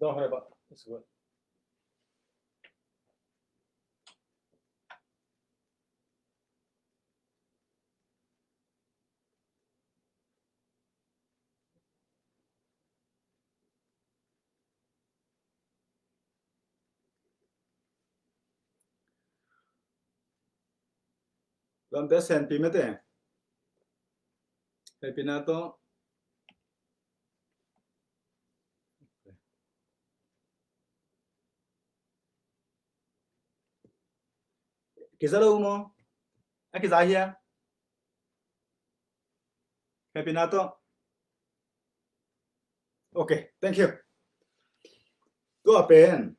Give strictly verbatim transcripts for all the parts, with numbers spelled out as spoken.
Don't worry about it. It's good. Lamte senpi mete. Hepina to. Kiza lo mo. A kiza hia. Hepina to. Ok, thank you. Tua pen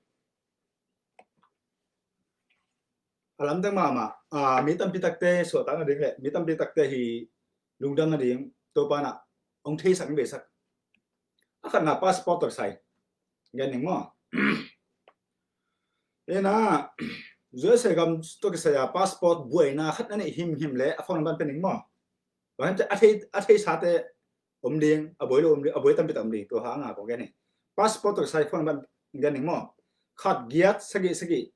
a lamdang mahmah, a, mi tampi takte suahtak nading le mi tampi takte hi lungdam nading Topa na hong theisak, hong beisak. A khatna passport tawh kisai gen ning maw? Ina, U S A gam tawh kisai a passport buaina khat na neih himhim le a phone number pia ning maw? Bang himte a thei, a theisate om ding, a buai lo om ding, a buai tampi tak om ding, tua hanga kong gen hi. Passport tawh kisai phone number gen ning maw? Khat giat sagih sagih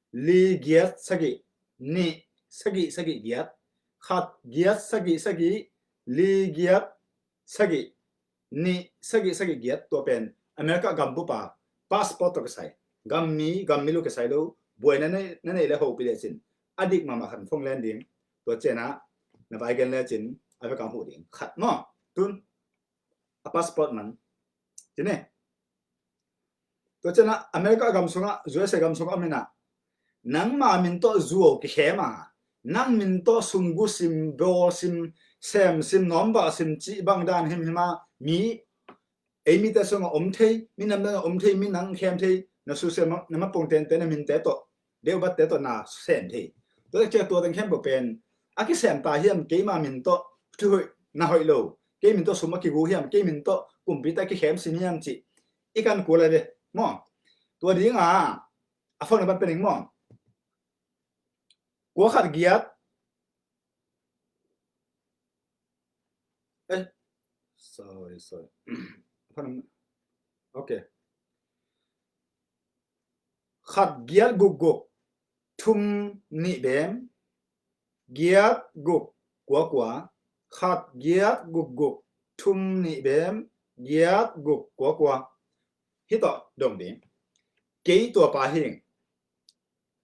li giat sagih nih sagih sagih giat, khat giat sagih sagih li giat sagih nih sagih sagih giat. Tua pen America gam bup a passport tawh kisai, gam mi, gam mi lo kisai lo, buaina na neih, na neih le hopih lecin a dik mahmah khat phone len ding. Tua ciangin na vai gen lecin a vekpi kang huh ding khat maw? Tun a passport man ci ni. Tua ciangin America gam sungah, U S A gam sungah om hi na, nangma min tawh zuau kikhem a, nang min tawh sumgu sim, bawl sim, sem sim, nawmvah sim cih bang dan himhim a, mi, ei mite sungah om thei, mi namdang ah om thei, mi nang khem thei, na social ma-, na mapung tente, na minte tawh, deuh batte tawh na sem thei. Tua ciang tua teng khempeuh pen a kisem ta hiam, keima min tawh thuhoih na hoih lo, kei min tawh sum a kigu hiam, kei min tawh kumpite a kikhem sim hiam cih i kan kul a ve maw? Tua dinga a phone number pia ning maw? Kua khat giat, eh, sorry, sorry. A phone number, ok. Khat giat guk guk thum nih bem giat guk kua kua, khat giat guk guk thum nih bem giat guk kua kua. Hih tawh dong ding. Kei tua pa hi,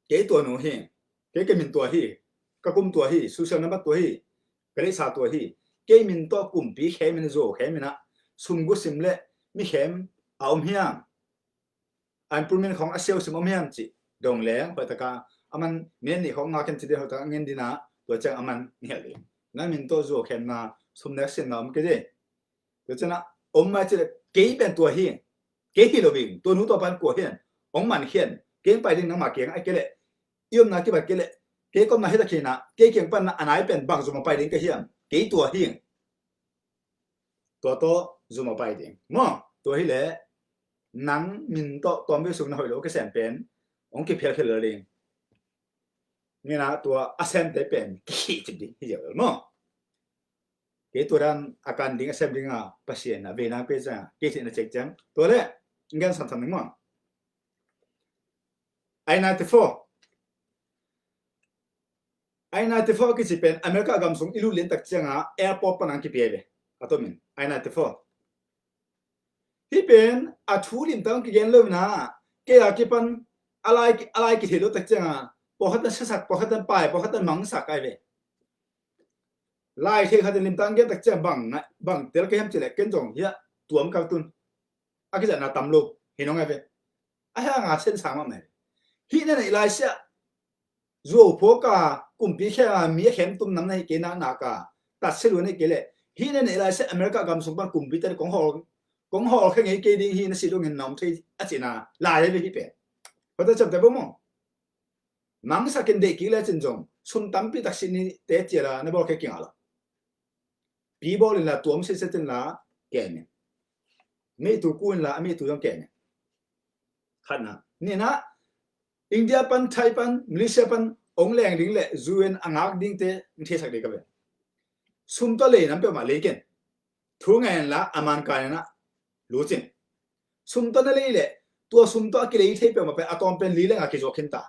kei tua nu hi, kei ka min tua hi, ka kum tua hi, social number tua hi, ka leisa tua hi. Kei min tawh kumpi khem in, zuau khem in a, sumgu sim le mi khem a om hiam? Unemployment khong a siau sim om hiam cih dong leng hoih taka a man, minute nih khong ngak in ci ding, hoih taka ngen ding a, tua ciang a man ngial ding. Na min tawh zuau khemna, sum nek simna om kei ding. Tua ciang a om mai ci le, kei pen tua hi, kei hi lo ving, tua nu tua pan kua hiam, hong man hiam, kei pai ding nangma kiang a kei le, i omna kibat kei le, kei komna hi ta khin a, kei kiang pan a nai pen bang zum a pai ding ka hiam, kei tua hi. Tua tawh zum a pai ding maw? Tua hi le nang min tawh tuam ve sung na hoih lo kisem pen hong kiphelkhel lo ding. Ngen a tua a semte pen kikhih cip ding hi ziau maw? Kei tua dan a kan ding, a sem ding a Pasian a vei nang pe ciang, kei thih na cek ciang. Tua le ngen samsam ding maw? I ninety-four. I ninety-four kici pen America gam sung i lut lian tak cianga airport pan ang kipia ve. A tomin I ninety-four. Hih pen a thu limtang kigen lo na, kei a kipan a lai, a lai kithei lo tak cianga pawlkhat an siasak, pawlkhat an pai, pawlkhat an mangsak ai ve. Lai thei khat in limtang gen tak ciang bang, bang tel ka hiam cileh ken zong hiah tuam kal tun. A kizatna tam lo hi nong ai ve. A hanga sen sang mah mai. Hih na neih lai siah zuau phuak a kumpi khem a mi a khem tum nam na hi kei nak nak a, tatsia lua na hi kei leh, hih na neih lai siah America gam sung pan kumpite kong hawl, kong hawl khe ngei kei ding hi, na si dongin na om thei a cihna lai hi ve hih pen. Hoihtak ciamteh bo maw? Mangsakin deih kik lecin zong sum tampi tak si ni te ciala na bawl khe kingah lo. Pi bawl inla tuam sitset inla kem in. Meitu ku inla a meitu zong kem in. Khatna. Nihna, India pan, Thai pan, Malaysia pan ong leng ding le U N a ngak dingte ong theisak ding ka ve. Sum tawh lei nam peuhmah lei ken. Thu ngai inla a man kai inla lucin. Sum tawh na lei le Tua sum tawh a kilei thei peuhmah pen a tawm pen li le nga kizuak khin ta.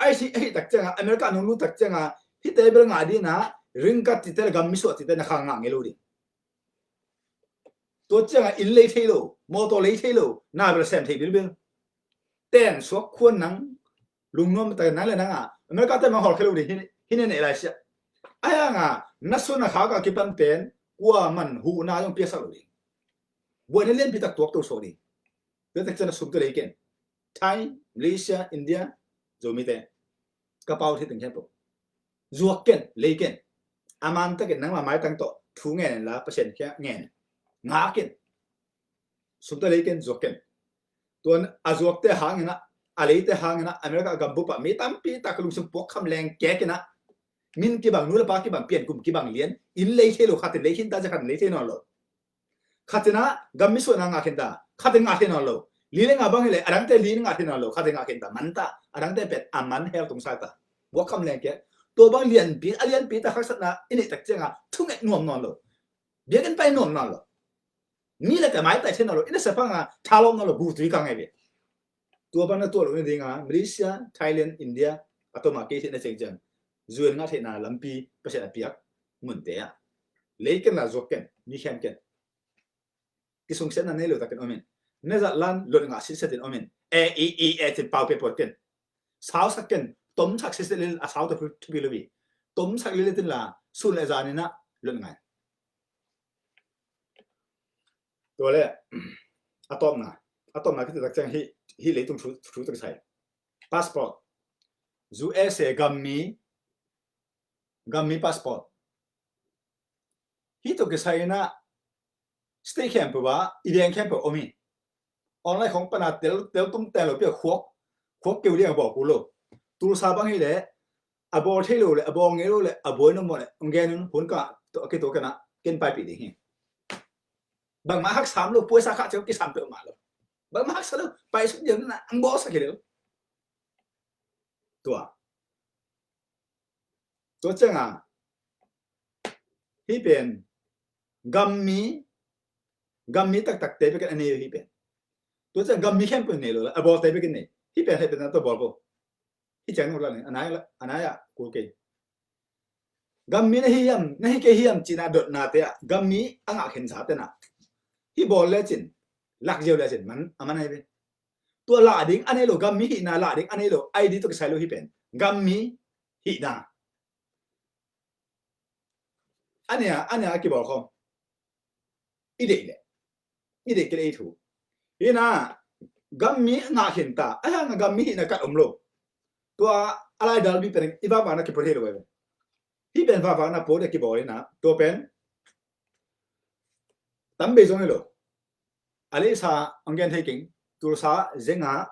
Ahi, ahi tak cianga America nong lut tak cianga hihte bel ngah dina ringgit cihte le gam misuah cihte na kha ngah ngei lo ding. Tua cianga inn lei thei lo, motor lei thei lo, na bel sem thei bilbil. Ten suak khuan nang lungnuam tak nang le nanga America te mang hol khe lo ding hi ne nei lai sia. Ahi hanga na suan na khak a kipan pen kua man huhna zong piaksak lo ding. Buaina lianpi tak tuak to suak ding. Tua tak cianga sum te lei ken. Thai, Malaysia, India, Zomite. Ka pau thei teng khempeuh. Zuak ken, lei ken. A man takin nangma maitang tawh thu ngen la Pasian kia ngen. Ngak ken. Sum te lei ken, zuak ken. Tuan a zuakte hangina, a leite hangina America a gambupa mi tampi tak lungsim puak kham leng kekina. Min kibang, nu le pa kibang, pian kum kibang lian. Inn lei thei lo, khatin lei khin ta, za khatin lei thei nawn lo. Khatina gam misuahna ngah khin ta, khatin ngah thei nawn lo. Li le nga bang hileh adangte li ngah thei nawn lo, khatin ngah khin ta, man ta, adangte pen a man hel tungsa ta. Buak kham leng kia. Tua bang lianpi, a lianpi ta haksatna i neih tak cianga thunget nuam nawn lo. Biakinn pai nuam nawn lo. Mi le ka maitai thei nawn lo, i na sepanga thalawm nawn lo, bu tui ka ngai ve. Tua bang na tuah lo na dinga Malaysia, Thailand, India, a toma kei thei na ceng ciang zuan ngah theihna lampi Pasian a piak munte ah lei ken la zuak ken, mi khem ken. Kisungsiatna nei lo takin omin. Na zat lan lot ngah sitsetin omin. E i i e cin pau pe puat ken. Sausak ken, tomsak sitset lil a sau ta thupi lo bi. Tomsak lil tin la sun le zaninah lot ngai. Tua le a tawpna, a tawpna kiti tak ciang hi, hi leitung thu, thu tak sai. Passport. U S A gammi, gammi passport. Hi tuk kisai na state khempeuh a, i veng khempeuh om hi. Online khong pana tel, tel tum tel lo pia khuak, khuak keu liang a bawl kul lo. Tulsa bang hi le, a bawl thei lo le, a bawl ngei lo le, a buai nong bawl le, ong gen un hun ka, to, a kei to kena, ken paipih ding hi. Bangmah haksa om lo, puaisa khah ciang kisam peuhmah lo. Bangmah haksa lo, pai suk diam na, ang bawlsak hi lo. Tua. Tua cianga hih pen gammi, gammi taktakte bekin a nei uh hih pen. Tua cianga gammi khempeuh nei lo la, a bawlte bekin nei. Hih pen hih pen na tua bawl ko. Hih ciang nung la nei, a nai la, a nai ah kul kei. Gammi na hi hiam, na hi kei hiam cihna dotnate ah gammi a ngah khen zate na. Hih bawl lecin, lak ziau lecin, man, a man ai ve. Tua lah ding a nei lo, gammi hihna lah ding a nei lo, I D tua kisai lo hih pen. Gammi hihna. A nia, a nia a kibawl khawm. I deih leh. I deih kei leh i thu. Hina, gammi ngah khin ta. A hang gammi hihna kat om lo. Tua a lai dalbi pen i vakvakna kipua thei lo ai. Hih pen vakvakna pua deh kibawl hina. Tua pen tam bei zong hi lo. A leisa ang gen thei keng. Tulsa zenga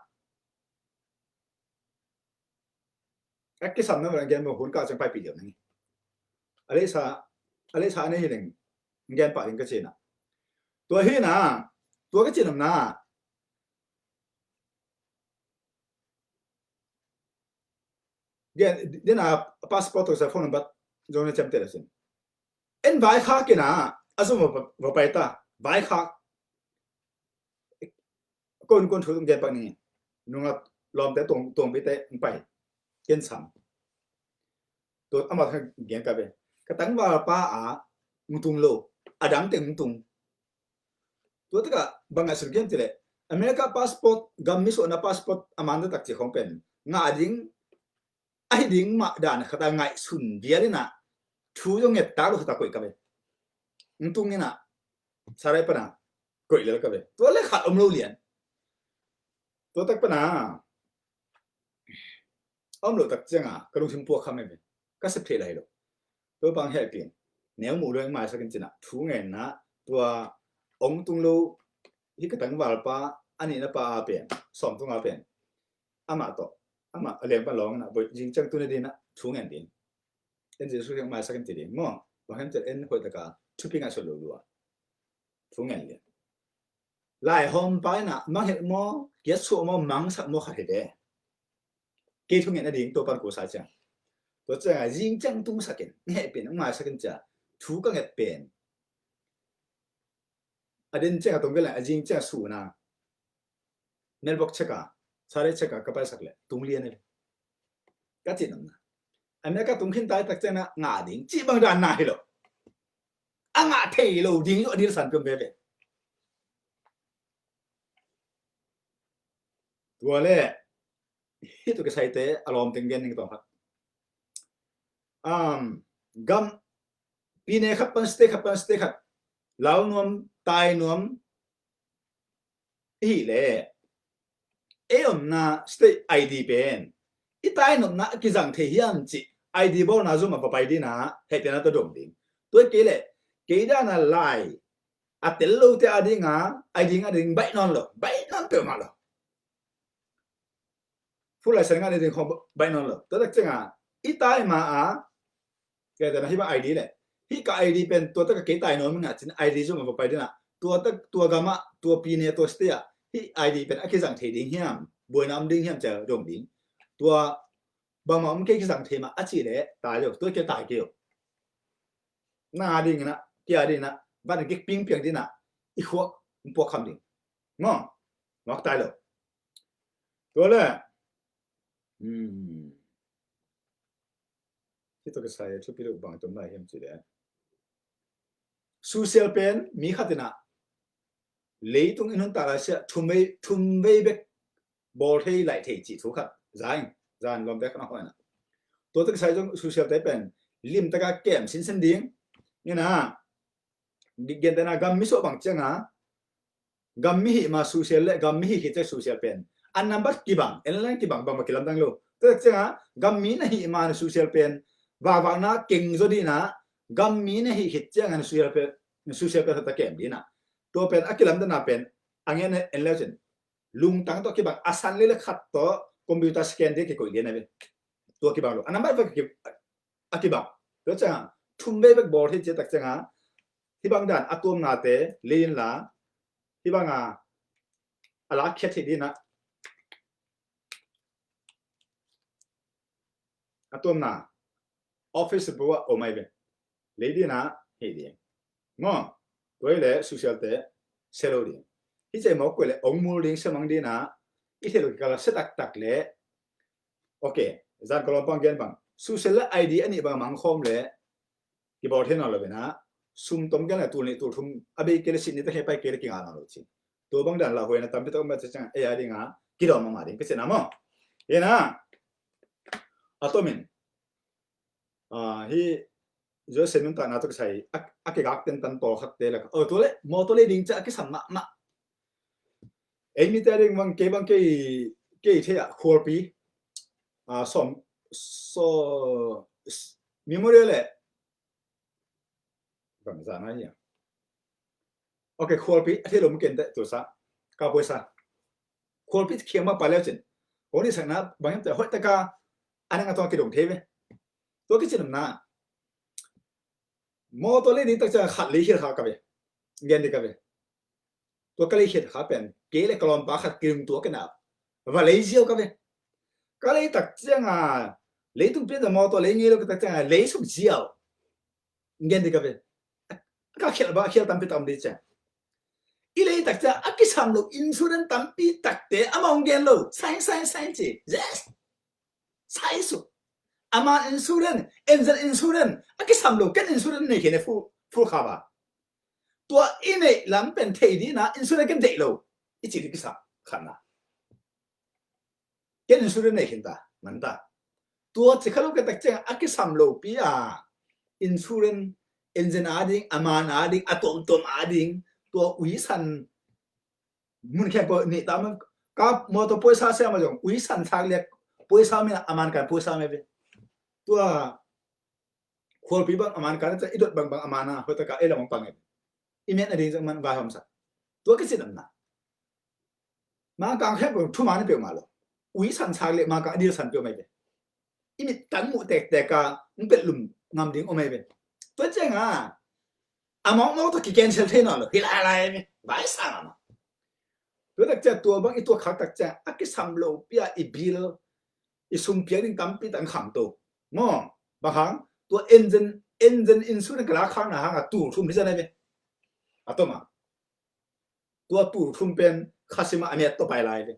a kisamna van a gen mawh hun kah ciang paipih liau nang hi. A leisa, a leisa a nei hi leng gen pah ding ka cina. Tua hina, tua ka cina na gen dena passport tua sa phone number zong na ciamteh la sin. En vaikhak kina a zum va pai ta, vaikhak. Kon kon thu tung gen pak ni nunga lawmte tuang tuang bite pai ken sam. Tua ama kha gen ka ve. Ka tangval pa a ngtung lo, a dang teng ngtung. Tua taka banga sun gen tile America passport, gam mi suahna passport a man tak ci khong pen nga ding, ahi ding mah dan khata ngaihsun vial ina thu zong nget tak lo khata koih ka ve. Ngtung ina sarai pana koih lel ka ve. Tua le khat om lo lian. Tua tak pana om lo tak cianga ka lungsim puak kham e ve. Ka sep thei lai lo. Tua bang heh pian neu muh luang maisak in cina thu ngenna tua ong tung lo hi ka tangval pa a nihna pa a pen sawm tunga pen amah tawh amah a liang pan lawng na boi zing ciang tuna dina thu ngen ding. En Jesu hiang maisak in ti ding maw? Bang hem tel en hoih taka thupi ngaihsut lo lua. Thu ngen lian. Lai hawm pa ina manghet maw, kiatsuah maw, mangsak maw khat hi ve. Kei thu ngen a ding tua pan kusa ciang. Tua cianga zing ciang tungsakin, ngehpin, maisakin cia thu ka nget pen. A den cianga tong kei lai a zing cianga suna. mailbox check a, salary check a ka paisak leh tung lian e. Ka cih nopna. America tung khin ta tak ciangin a ngah ding cih bang dan na hi lo. A ngah thei lo ding zong a dilsan piom veve. Tua leh hih tawh kisaite a lawm teng gen ning tawm khat. Um, gam pine khat pan state khat pan state khat lal nuam, tai nuam, i hih leh ei omna state I D pen i tai nopna a kizang thei hiam cih I D bawlna zom a va pai ding a, hehpihna tawh dong ding. Tua kei leh kei dan a lai a tel lote a ding a, I D ngah ding baih nawn lo, baih nawn peuhmah lo. Full license ngah ding khong baih nawn lo. Tua tak ciang a i tai ma a, kei tana hih bang I D leh hih ka I D pen tua tak a kei tai nawn mah a cin I D zom a va pai ding a, tua tak tua gam ah, tua pine, tua state ah hih I D pen a kizang thei ding hiam, buaina om ding hiam ci a dong ding. Tua bangmah om kei, kizang thei mah a cih leh tai lo, tua kei tai kei lo. Na ding in a, kei a ding in a, van a gik pingpiang ding in a, i khuak puak kham ding. Maw, ngak tai lo. Tua leh, hmm, hih tawh kisai a thupi lo bang tom lai hiam cih leh, social pen mi khat in a leitung i nuntak lai sia thum vei, thum vei bek bawl thei, laih thei cih thu khat za ing, zan lawmte khat na hawh in a. Tua tawh kisai zong social te pen limtak a kem sinsen ding. Ina, gentehna gam mi suah bang ciang a, gam mi hih ma social leh gam mi hih khit ciang social pen a number kibang, en leng kibang, bangmah kilamdang lo. Tua tak ciang a gam mi na hih ma na social pen vakvakna keng zaw ding a, gam mi na hih khit ciang a na social pen, na social pen hota kem ding a. Tua pen a kilamdanna pen a ngen en leu cin lungtang tawh kibang, a san lei le khat tawh computer scan ding kikoih lian a ve. Tua kibang lo. A number vek a kibang. Tua ciang a thum vei bek bawl thei ci a tak ciang a hih bang dan a tuamnate lei in la, hih bang a a lakkhiat thei ding a, a tuamna office bu ah om ai ve. Lei ding a hih ding. Maw, tua hi leh social te sia lo ding. Hih ciang mawk kuai leh ong mul ding, sia mang ding a, i thei lo kikal a sia taktak leh. Ok, zan ka lawm pang gen bang, social le I D a nih bang a mang khawm leh kibawl thei nawn lo ve na, sum tom gen leh tul nih tul thum a bei kei leh sit ni ta khe pai kei leh kinga nawn lo ci. Tua bang dan lauhuaina tampi tak om a ci ciang ei a ding a kidawm mahmah ding ka cihna maw. Hi na, a tomin, ah, hih Joseph nuntakna tawh kisai a, a kigak tentan tawlkhatte lak, oh, tua leh mawtaw lei ding ciang a kisam mahmah. Ei mite a ding bang, kei bang kei, kei thei ah khualpi, ah, sawm, so, memorial leh bang zan a hi a. Ok, khualpi a thei lo mu ken teh, tua sa ka puai sa. Khualpi khiang mah pa leu cin kong dihsakna bang hiam teh hoih taka a nang a tawng a kidong thei ve. Tua kici nopna, mawtaw lei ding tak ciang khat lei khial kha ka ve. Gen ding ka ve. Tua ka lei khial kha pen kei le ka lawmpa khat kilung tua ka na va lei ziau ka ve. Ka lei tak ciang a, leitung pian a mawtaw lei ngei lo ka tak ciang a lei suk ziau. Gen ding ka ve. Ka khial ba khial tampi tam ding ciang, i lei tak ciang a kisam lo insurance tampi takte amah hong gen lo. Sign, sign, sign ci. Yes. Sai su. Aman insurance, engine insurance a kisam lo, ken insurance nei khin e, full, full cover. Tua i neih lam pen thei ding a insurance ken deih lo i ci ding kisam khatna. Ken insurance nei khin ta, man ta. Tua ci kha lo ka tak ciang a kisam lopi a insurance, engine a ding, aman a ding, a tuamtuam a ding, tua uisan mun khempeuh nih ta man. Ka mawtaw puaisa siam a zong uisan sak liak puaisa min a, aman kan puaisa me ve. Tua khualpi bang aman kan, i dot bangbang aman a, hoih taka ei lam hong pang e. I mian a ding zong man vai hawm sak. Tua kici nopna, Mangkang khempeuh thuman peuhmah lo. Uisan sak liak Mangkang a dilsan peuhmah ve. I mit tang muh tektek a hong pelh lum ngam ding om ai ve. Tua ciang a, a mawkmawk tawh ki cancel thei nawn lo hi lailai ai ve. Vai sang a mah. Tua tak ciang tua bang i tuak khak tak ciang a kisam lopi a i bill, i sum piak ding tampi tak khangto. Maw, bang hang, tua engine, engine insurance ka lak khakna hang a tul thum hi zan ai ve. A tom a. Tua tul thum pen khasim a a miat tawh pai lai ve.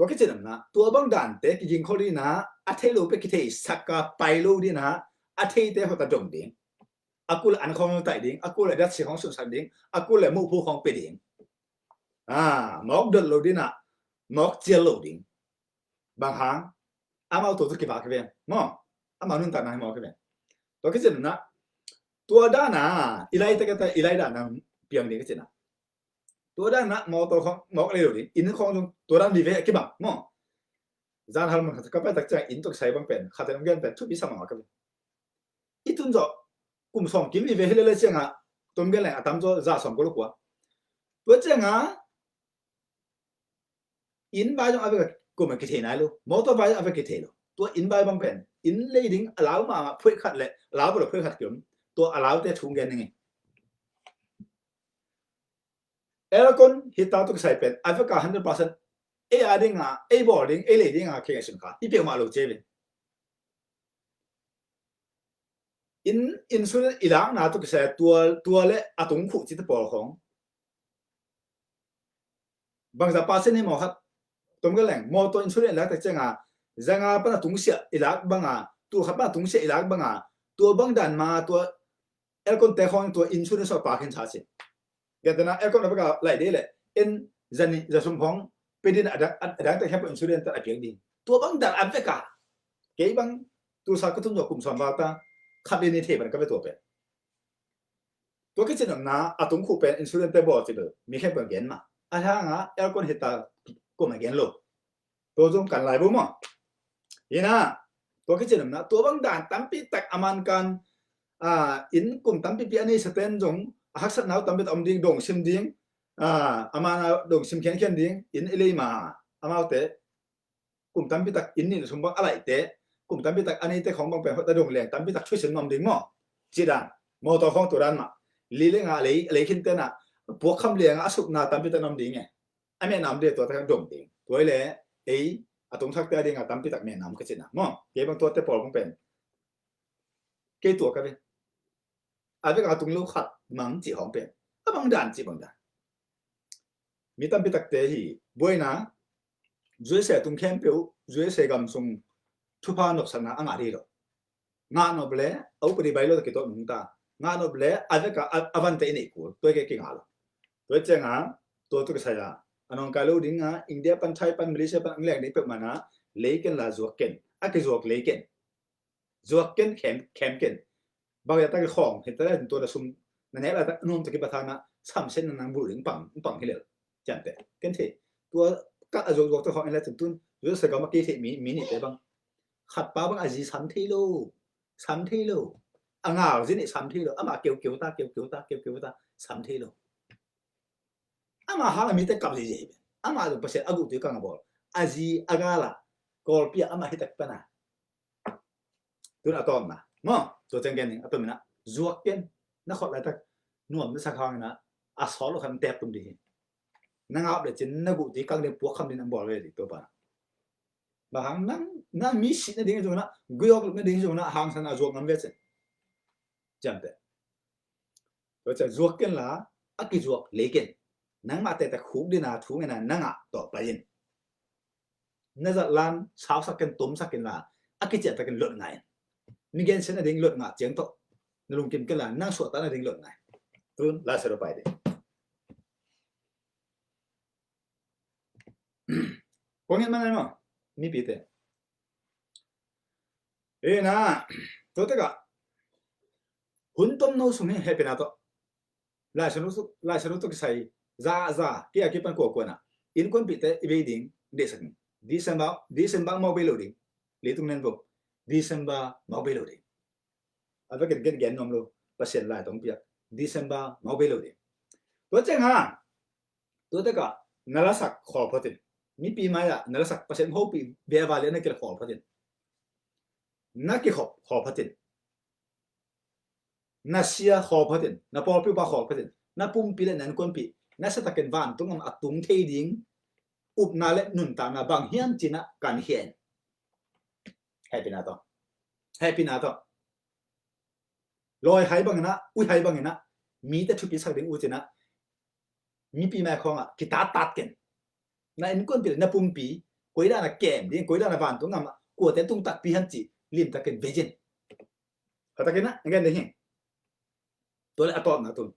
Tua kicin omna, tua bang dante kiging khol dina, a thei lo pe kithei saka pai lo dina, a theite hota dong ding. A kul an khong taih ding, a kul a datsi khong sunsak ding, a kul a muhphu khong pe ding. Ah, mawk dot lo dina, mawk cial lo ding. Bang hang, amau tua tu kibak kiven maw? Amau nuntakna hi mawk kiven. Tua kicin omna, tua dana, i lai takata, i lai dana piang ding kicina. Tua dana mawtaw khong mawk lei lo ding, inn khong zong tua dan vive a kibang maw? Zan hal mun khat ka pai tak ciang inn tua kisai bang pen khat in gen pen thupi sa mawk a kibang. I tun zawh kum sawm kim vive hi lele cianga tom gen leng a tam zaw za sawm ko lo kua. Tua cianga inn vai zong a vek a kum a kithei nai lo, mawtaw vai zong a vek kithei lo. Tua inn vai bang pen inn lei ding a lau mahmah phuai khat le a lau bawlh phuai khat kiom. Tua a laute thu gen ning. Aircon hita tua kisai pen a veka hundred percent ei a dinga, ei bawl ding, ei lei dinga kei ngaihsun kha hi peuhmah lo cia ve. In insurance i lakna tua kisai tua, tua le a tung khuh cite pawl khong bangza percent hi maw khat? Tom ka leng mawtaw insurance i lak tak cianga zanga pana tungsiah i lak banga, tul khat pana tungsiah i lak banga, tua bang dan ma tua aircon te khong tua insurance a pa khin sa sin. Gentena aircon a baka lai de le en zani zasum khong pedin a dang, a dang ta khempa insurance ta a piak ding. Tua bang dan a veka kei bang tulsa ka tun zo kum sawm val ta khat le ni thei ban ka ve tua pen. Tua kicin omna a tung khuh pen insurance te bawl ci bel mi khen pen gen ma. A hanga aircon hita kum a gen lo. Tua zong kan lai bu maw? Hina tua kicin omna tua bang dan tampi tak a man kan, ah, inn kum tampi pi a nei saten zong a haksat nau tampi tak om ding, dong sim ding, ah, a man a dong sim khian khian ding, inn i lei ma amaute kum tampi tak inn nih sum bang a laihte, kum tampi tak a neite khong bang pen hota dong leng tampi tak thuisin nuam ding maw? Ci dan mawtaw khong tua dan mah. Li le nga lei, lei khin tena puak kham lianga a sukna tampi tak nuam ding e. A meh nam de tua tak dong ding. Tua le ei a tung thak te a dinga tampi tak meh nam ka cina maw? Kei bang tua te pawl bang pen kei tua ka ve. A vek a tung lo khat mang ci hong pen a bang dan ci bang dan. Mi tampi takte hi buaina U S A tung khempeuh U S A gam sung thupha nopsakna a ngah dih lo. Ngah nop le a upadi bai lo ta kitawh nung ta. Ngah nop le a veka a, a vante i neih kul tua ke kinga lo. Tua cianga tua tu kisai a a nong kai lo dinga India pan, Thai pan, Malaysia pan ang leng ding peuh mana lei ken la zuak ken. A kizuak lei ken. Zuak ken, khem, khem ken. Bang ya ta ki khong, hita le tua da sum na nek la ta nuam ta ki bathana samsen na nang bul ding pang, pang hi lel. Ciamte ken thei. Tua ka a zuak zuak ta khong en la tun tun zuak sa gam a kei thei mi, mi nih te bang. Khat pa bang a zi sam thei lo. Sam thei lo. A ngal zi nih sam thei lo. Ama keu keu ta, keu keu ta, keu keu ta sam thei lo. Ama hang a mite kap zihziah hi pen. Ama zong Pasian a guh tui kang a bawl a zi a gala Kawlpi ah ama hitak pana. Tun a tawpna maw? Tua ciang gen ning a tawpna zuak ken. Na khot laitak nuam na sak hangina a sawt lo khan tep tum dih hi. Na ngap le cin na guh tui kang ding puak kham ding an bawl ve dih tua pana. Bang hang nang, nang mi sih na ding zong na guyawk lup na ding zong na hangsan a zuak ngam ve cin. Ciamte. Tua ciang zuak ken la a kizuak lei ken. Nangmah tete khuk dina thu ngena nangah tawh pai in. Na zat lan sausak ken tomsak ken la a kiciahtak ken lot ngai in. Mi gensia na ding lot ngah ciang tawh na lungkim ken la nang suahtak na ding lot ngai. Tun la sero pai ding. Kong het mangai maw mipite. Ina tua teka hun tom no sung hi hepina tawh. Laisanu tawh kisai za za kia kipan kuakuana innkuanpihte i bei ding dehsak ding. December, December mau bei lo ding. Leitung nen bo December mau bei lo ding. A vekin gen gen nuam lo Pasian lai tong piak December mau bei lo ding. Tua ciang ha tua teka na lasak khawl photin mipi mai-ah na lasak Pasian hopih bia vali na kil khawl photin na kikhop khawl photin na sia khawl photin na pawlpi upa khawl photin na pumpi le na innkuanpih na satakin vantung am a tung thei ding upna le nuntakna bang hiam cina kan hian. Hepina tawh hepina tawh lawi hai bangina ui hai bangina mite thupi sak ding ucina mipi mai khawngah kitattat ken. Na innkuanpi le na pumpi Koi dan a kem ding, koi dan a vantung gam ah kuate tung takpi hiam cih limtakin vei in. Khat takin ah gen ding hi. Tua le a tawpna tun,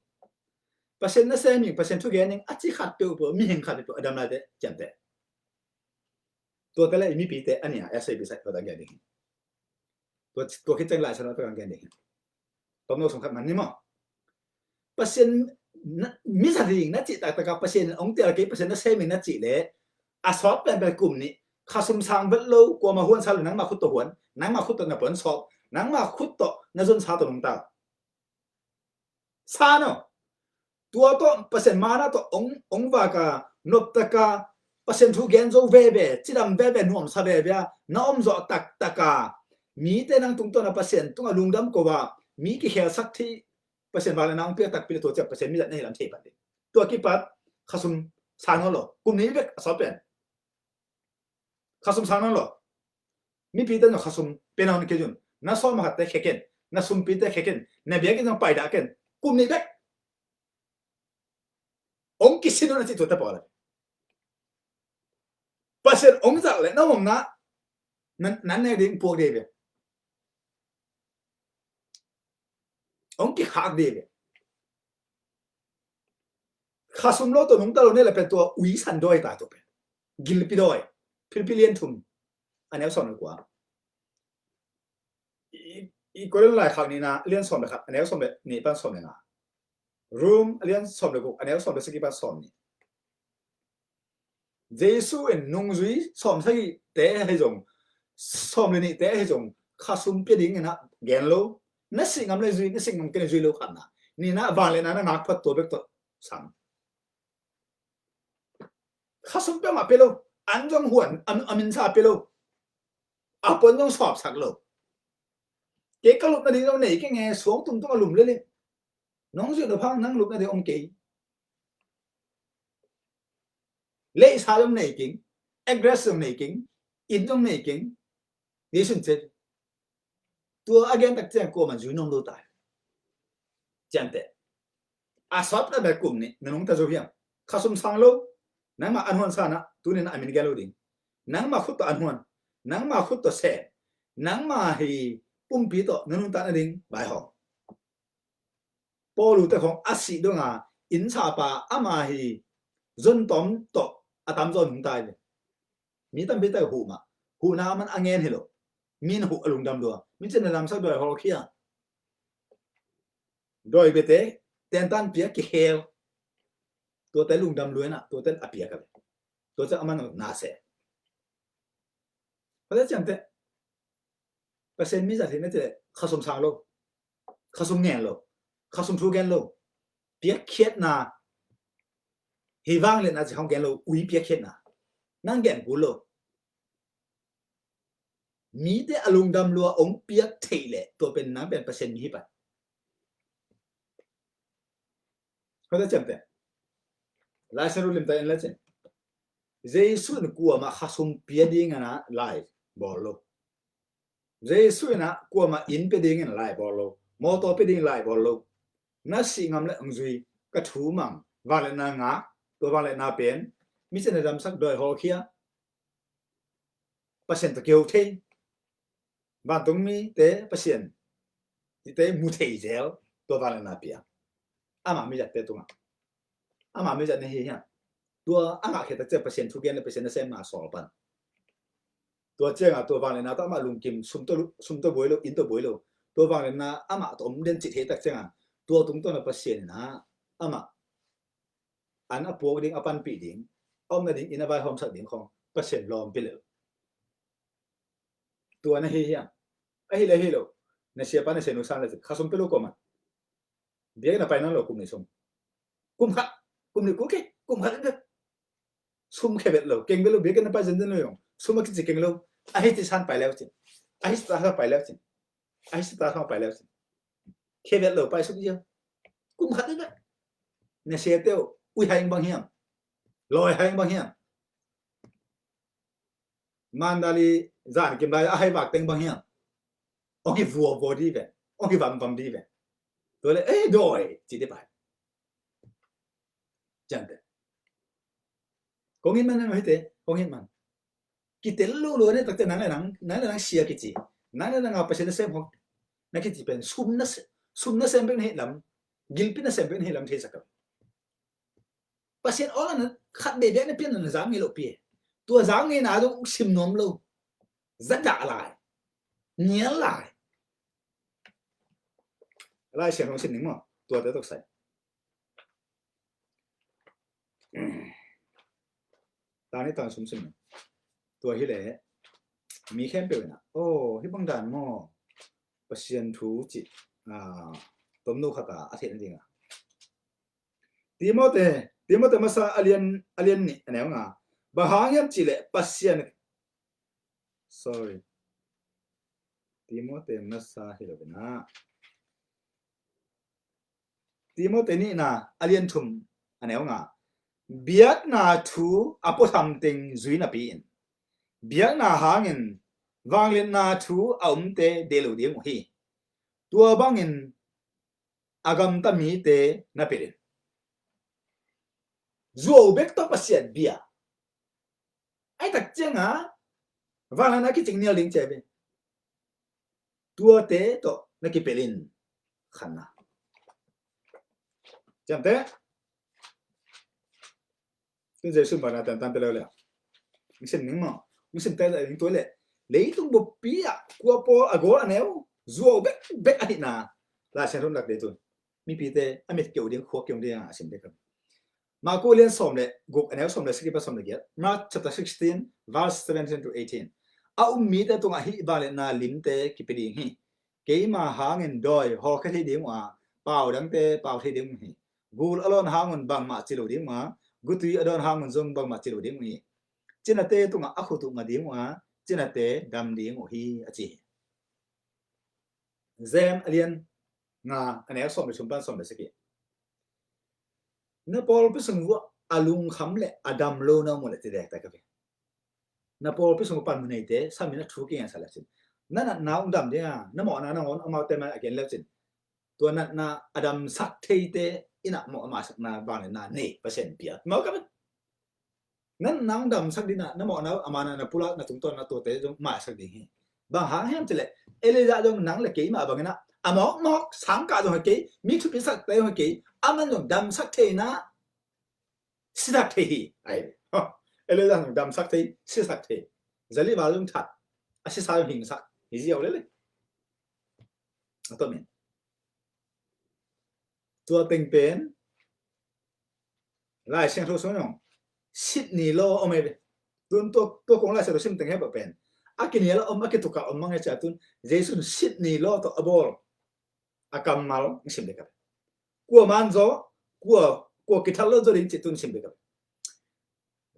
Pasian nasem ing, Pasian thu gen ing a ci khat peuhpeuh, mihing khat peuhpeuh a dam laite ciamteh. Tuate le i mipite a nia, a sei bi sai, tua dan gen ding hi. Tua, tua khit ciang Lai Siangtho tua kan gen ding hi. Tom no sung khat man ni maw. Pasian na, mi za ding na cih taktak a Pasian in hong tel kei, Pasian nasem ing na cih leh a sawt penpen kum nih, khasum sang vet lo, kuamah huan sa lo, nangmah khut tawh huan, nangmah khut tawh na puan sawp, nangmah khut tawh na zonsa tawh nungta. Sa no. Tua tawh Pasian mana tawh hong, hong vak a, noptak a, Pasian thu gen zo veve, cidam veve, nuamsa veve a na om zawh taktak a, mite nang tungtawn a Pasian tungah lungdam ko a, mi kikhelsak thei, Pasian vangliatna hong piak takpi le tua ciang Pasian mizat na hi lam thei pan ding. Tua kipat khasum sang nawn lo, kum nih bek a sawt pen. Khasum sang nawn lo. Mipite zong khasum pia nawn kei un. Na sawm a khatte khia ken, na sumpite khia ken, na biakinn zong paidah ken. Kum nih bek. Hong kisin un a cih tuate pawl a. Pasian hong zak leh na omna nan, nan nek ding puak ding ve. Hong kikhak ding ve. Khasum lo tawh nungta lo ne la pen tua ui san dawi ta tua pen. Gilpi dawi. Philippi lian thum a neu sawm le kua. I, i Korin laikhak nihna lian sawm le khat a neu sawm le nih pan sawm le nga. Rom a lian sawm le guk a neu sawm le sagih pan sawm nih. Jesu in nungzui sawm sagihte ahi zong, sawm le nihte ahi zong, khasum pia dingin ah gen lo. Na sih ngam le zui, na sih ngam kei le zui lo khatna. Nihna vangliatna na ngak phot tua bek tawh sang. Khasum pia mah pia lo. An zong huan, a, a minsa pia lo. A puan zong sawpsak lo. Kei ka lupna ding zong nei kei nge, suang tumtum a lum lele. Nong zuih lo phang nang lupna ding om kei. Leisa zong nei keng, address zong nei keng, inn zong nei keng. Jesu in ci. Tua a gen tak ciang kuaman zui nuam lo tai. Ciamteh. A sawt na bek kum nih na nungta zo hiam? Khasum sang lo. Nangmah an huan sa na, tunin a min gen lo ding. Nangmah khut tawh an huan. Nangmah khut tawh sem. Nangmah hi pumpi tawh na nungta na ding vaihawm. Paulu te khong a sih dong a, innsapa ama hi zon tawm tawh a tamzaw nungta hi ve. Mi tampi tak huh mah. Huhna man a ngen hi lo. Min huh a lungdam lua. Mi cin a damsak dawi hawlkhia. Dawi bete, tentan piak kikhel. Tuate lungdam lua inah, tuate a piak a ve. Tuate a man na se. Pate ciamteh. Pasian mi zat hi na cih leh khasum sang lo, khasum ngen lo, khasum thu gen lo, piakkhiatna, hi vangliatna cih khong gen lo, ui piakkhiatna nang gen kul lo. Mite a lungdam lua hong piak theih leh tua pen nang pen Pasian mi hi pan. Hota ciamteh. Lai Siangtho limta en la cin. Jesu in kuamah khasum pia dingin a lai bawl lo. Jesu in a kuamah inn pia dingin lai bawl lo. Mawtaw pia dingin lai bawl lo. Na sih ngam le hong zui, ka thu mang, vangliatna ngak, tua vangliatna pen mi cin a damsak dawi hawlkhia. Pasian tawh kiho thei. Vantungmite Pasian hite mu thei zel, tua vangliatna pia. Ama mi zatte tungah. Ama mi zat na hi hiam? Tua a ngah khia tak ciang Pasian thu gen le Pasian nasem ma sawl pan. Tua ciangah tua vangliatna tawh amah lungkim, sum tawh lu-, sum tawh buai lo, inn tawh buai lo. Tua vangliatna amah tawh om den cih thei tak ciangah tua tungtawn a Pasian in a amah an a puak ding, a panpih ding, a om nading inn a vaihawmsak ding khong Pasian lawm pia lel. Tua na hi hiam? Ahi le hi lo. Na siapa na sianu sang le khasum pia lo kuamah. Biakinn a pai nawn lo kum nih sung. Kum khat, kum nih kul kei, kum khat in sum khia vet lo, keng vet lo, biakinn a pai zenzen lo zong sum a kici keng lo. Ahi ci san pai leu cin. Ahi ci ta san pai leu cin. Ahi ci ta san pai leu cin. Khia vet lo pai suk zia. Kum khat in na siate uh ui haing bang hiam? Lawi haing bang hiam? Mandali zan kim lai a hai vak teng bang hiam? Hong hi vua vua di ve, hong hi vam vam di ve. Tua le, eh, dawi ci di pai. Ciamteh. Kong hin man na hite, kong hin man. kitel lulu a nih takte nang le nang, nang le nang sia kici. Nang le nang a Pasian nasem hong na kici pen sum nasem, sum nasem bek na hi lam, gilpi nasem bek na hi lam theisak a. Pasian awlna khat beh biak na pian na zang ngei lo pi. Tua zang ngei na zong sim nuam lo. Zadah lai. Nial lai. Lai Siangtho sim ning maw. Tuate tawh kisai. Tang ni tang sum sim ning. Tua hi leh mi khempeuh in ah, oh, hih bang dan maw, Pasian thu cih, ah, tomno khat a a theih nading a. Timote, Timote masa a lian, a lian nih a neu nga. Bang hang hiam cih leh Pasian, sorry. Timote masa hi lo in ah. Timote nihna a lian thum a neu nga. Biakna thu a puatham teng zui napi in, biakna hangin vangliatna thu a umte deih lo ding uh hi. Tua bangin a gamta mite na pilh in. Zuau bek tawh Pasian bia. Ai tak ciang a vangliatna kicing nial ding cia ve. Tuate tawh na kipelh in khanna. Ciamteh. Tun Jesu bana tantan pe leu le. Hong sim ning maw. Hong sim te le ning tua le. Leitung buppi ah kua pawl a gawl a neu zuau bek bek ahihna. Lai Siangtho lak dei tun. Mipite a mit keu ding, khua keu ding a sim dek a. Marku lian sawm le guk a neu sawm le sagih pan sawm le giat. Mark chapter sixteen, verse seventeen to eighteen. A um mite tungah hih vangliatna limte kipia ding hi. Keima hangin dawi hawlkhia thei ding uh a, pau dangte pau thei ding uh hi. Gul a lawn hangun bangmah ci lo ding uh a, gutui a dawn hangun zong bangmah ci lo ding uh hi. Cinate tungah a khut uh nga ding uh a, cinate dam ding uh hi, a ci hi. James a lian nga a neu sawm le thum pan sawm le sagih. Na pawlpi sung uh a lungkham le a dam lo na mu le ci dek ta ka ve. Na pawlpi sung pan mu neite samin a thu kingensa le cin. Na natna hong dam ding a, na mawhna nangawn amaute mai a gen le cin. Tua natna a damsak theite in a mawh a maisakna vangliatna nei Pasian pia. Mawh ka ve. Nan nang damsak ding a, na mawhna a mana na pulak na tungtawn na tuate zong maisak ding hi. Bang hang hiam cih leh Elijah zong nang le keimah bangin a, a mawkmawk sangkah zong hi kei, mi thupi sakte zong hi kei, aman zong damsak theihna sisak thei hi. Ai, Elijah zong damsak thei, sisak thei. Zali val zong that, a sisa zong hingsak hi ziau lele. A tomin tua teng pen Lai Siangtho sung zong Sydney law om ei ve. Tun tua, tua kong Lai Siangtho sim teng he ba pen a kinial a om, a kituk a om mang e cia tun Jesu in Sydney law tawh a bawl a kammal sim dek a. Kua man zaw, kua, kua kithal lo zaw ding cih tun sim dek a.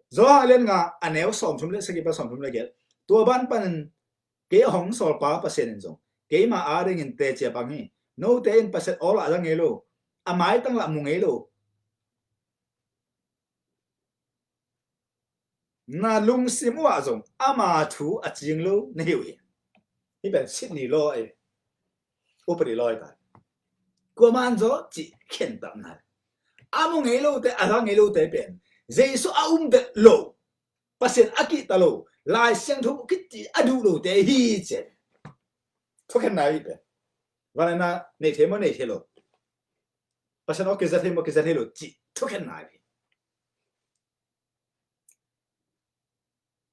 Johan a lian nga a neu sawmthum le sagih pan sawmthum le giat. Tua ban panin kei a hong sawlpa Pasian in zong keima adingin teci a pang hi. Note in Pasian aw lah a za ngei lo, a maitang lah mu ngei lo. Na lungsim uh ah zong ama thu a cing lo na hi uh hi. Hih pen Sydney law ei. Upadi law ei ta. Kua man zaw cih khen tam na. A mu ngei lote, a za ngei lote pen Jesu a um vet lo, Pasian a kihta lo, Lai Siangtho kiti a duh lote hi ci. Thukhen na hi pen. Vangliatna nei thei maw, nei thei lo. Pasian aw kiza thei maw, kiza thei lo cih thukhen na hi.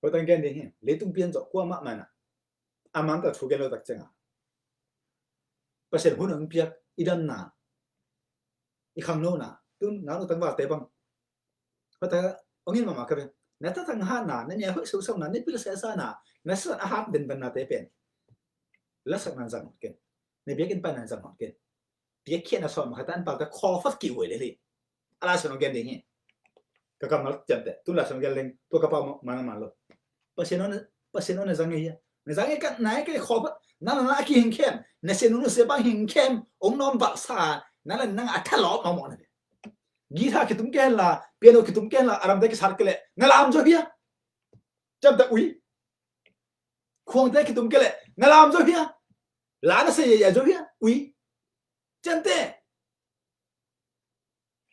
Hoih tang gen ding hi. Leitung pian zawh kuamah man ah a man ta thu gen lo tak ciangin Pasian hun hong piak i damna, i khangnona, tun nang lo tangvalte bang. Hoih tang hong in mahmah ka ve. Na tatang hatna, na nia hoih sosona, na pil sesana, na san a hat denvennate pen lasakna zang hong ken. Na biakinn paina zang hong ken. Piakkhiatna sawm khat an palte khawlfat kihhuai lel hi. A Lai Siangtho gen ding hi. Ka kammal ciamteh tun Lai Siangtho gen leng tua ka pau man a man lo. Pasian aw na, Pasian aw na zang ngei hia? Na zang ngei ka nai ka khawlfat na na na a kihingkhem, na sianu na sia bang hingkhem ong nawm valhsa, na la nang a thalawp mawkmawk na ve. Guitar kitum kei hen la, piano kitum kei hen la, a ramte kisat kei leh na lam zo hia? Ciamteh ui. Khuangte kitum kei leh na lam zo hia? La na sa yaya zo hia? Ui. Ciamteh.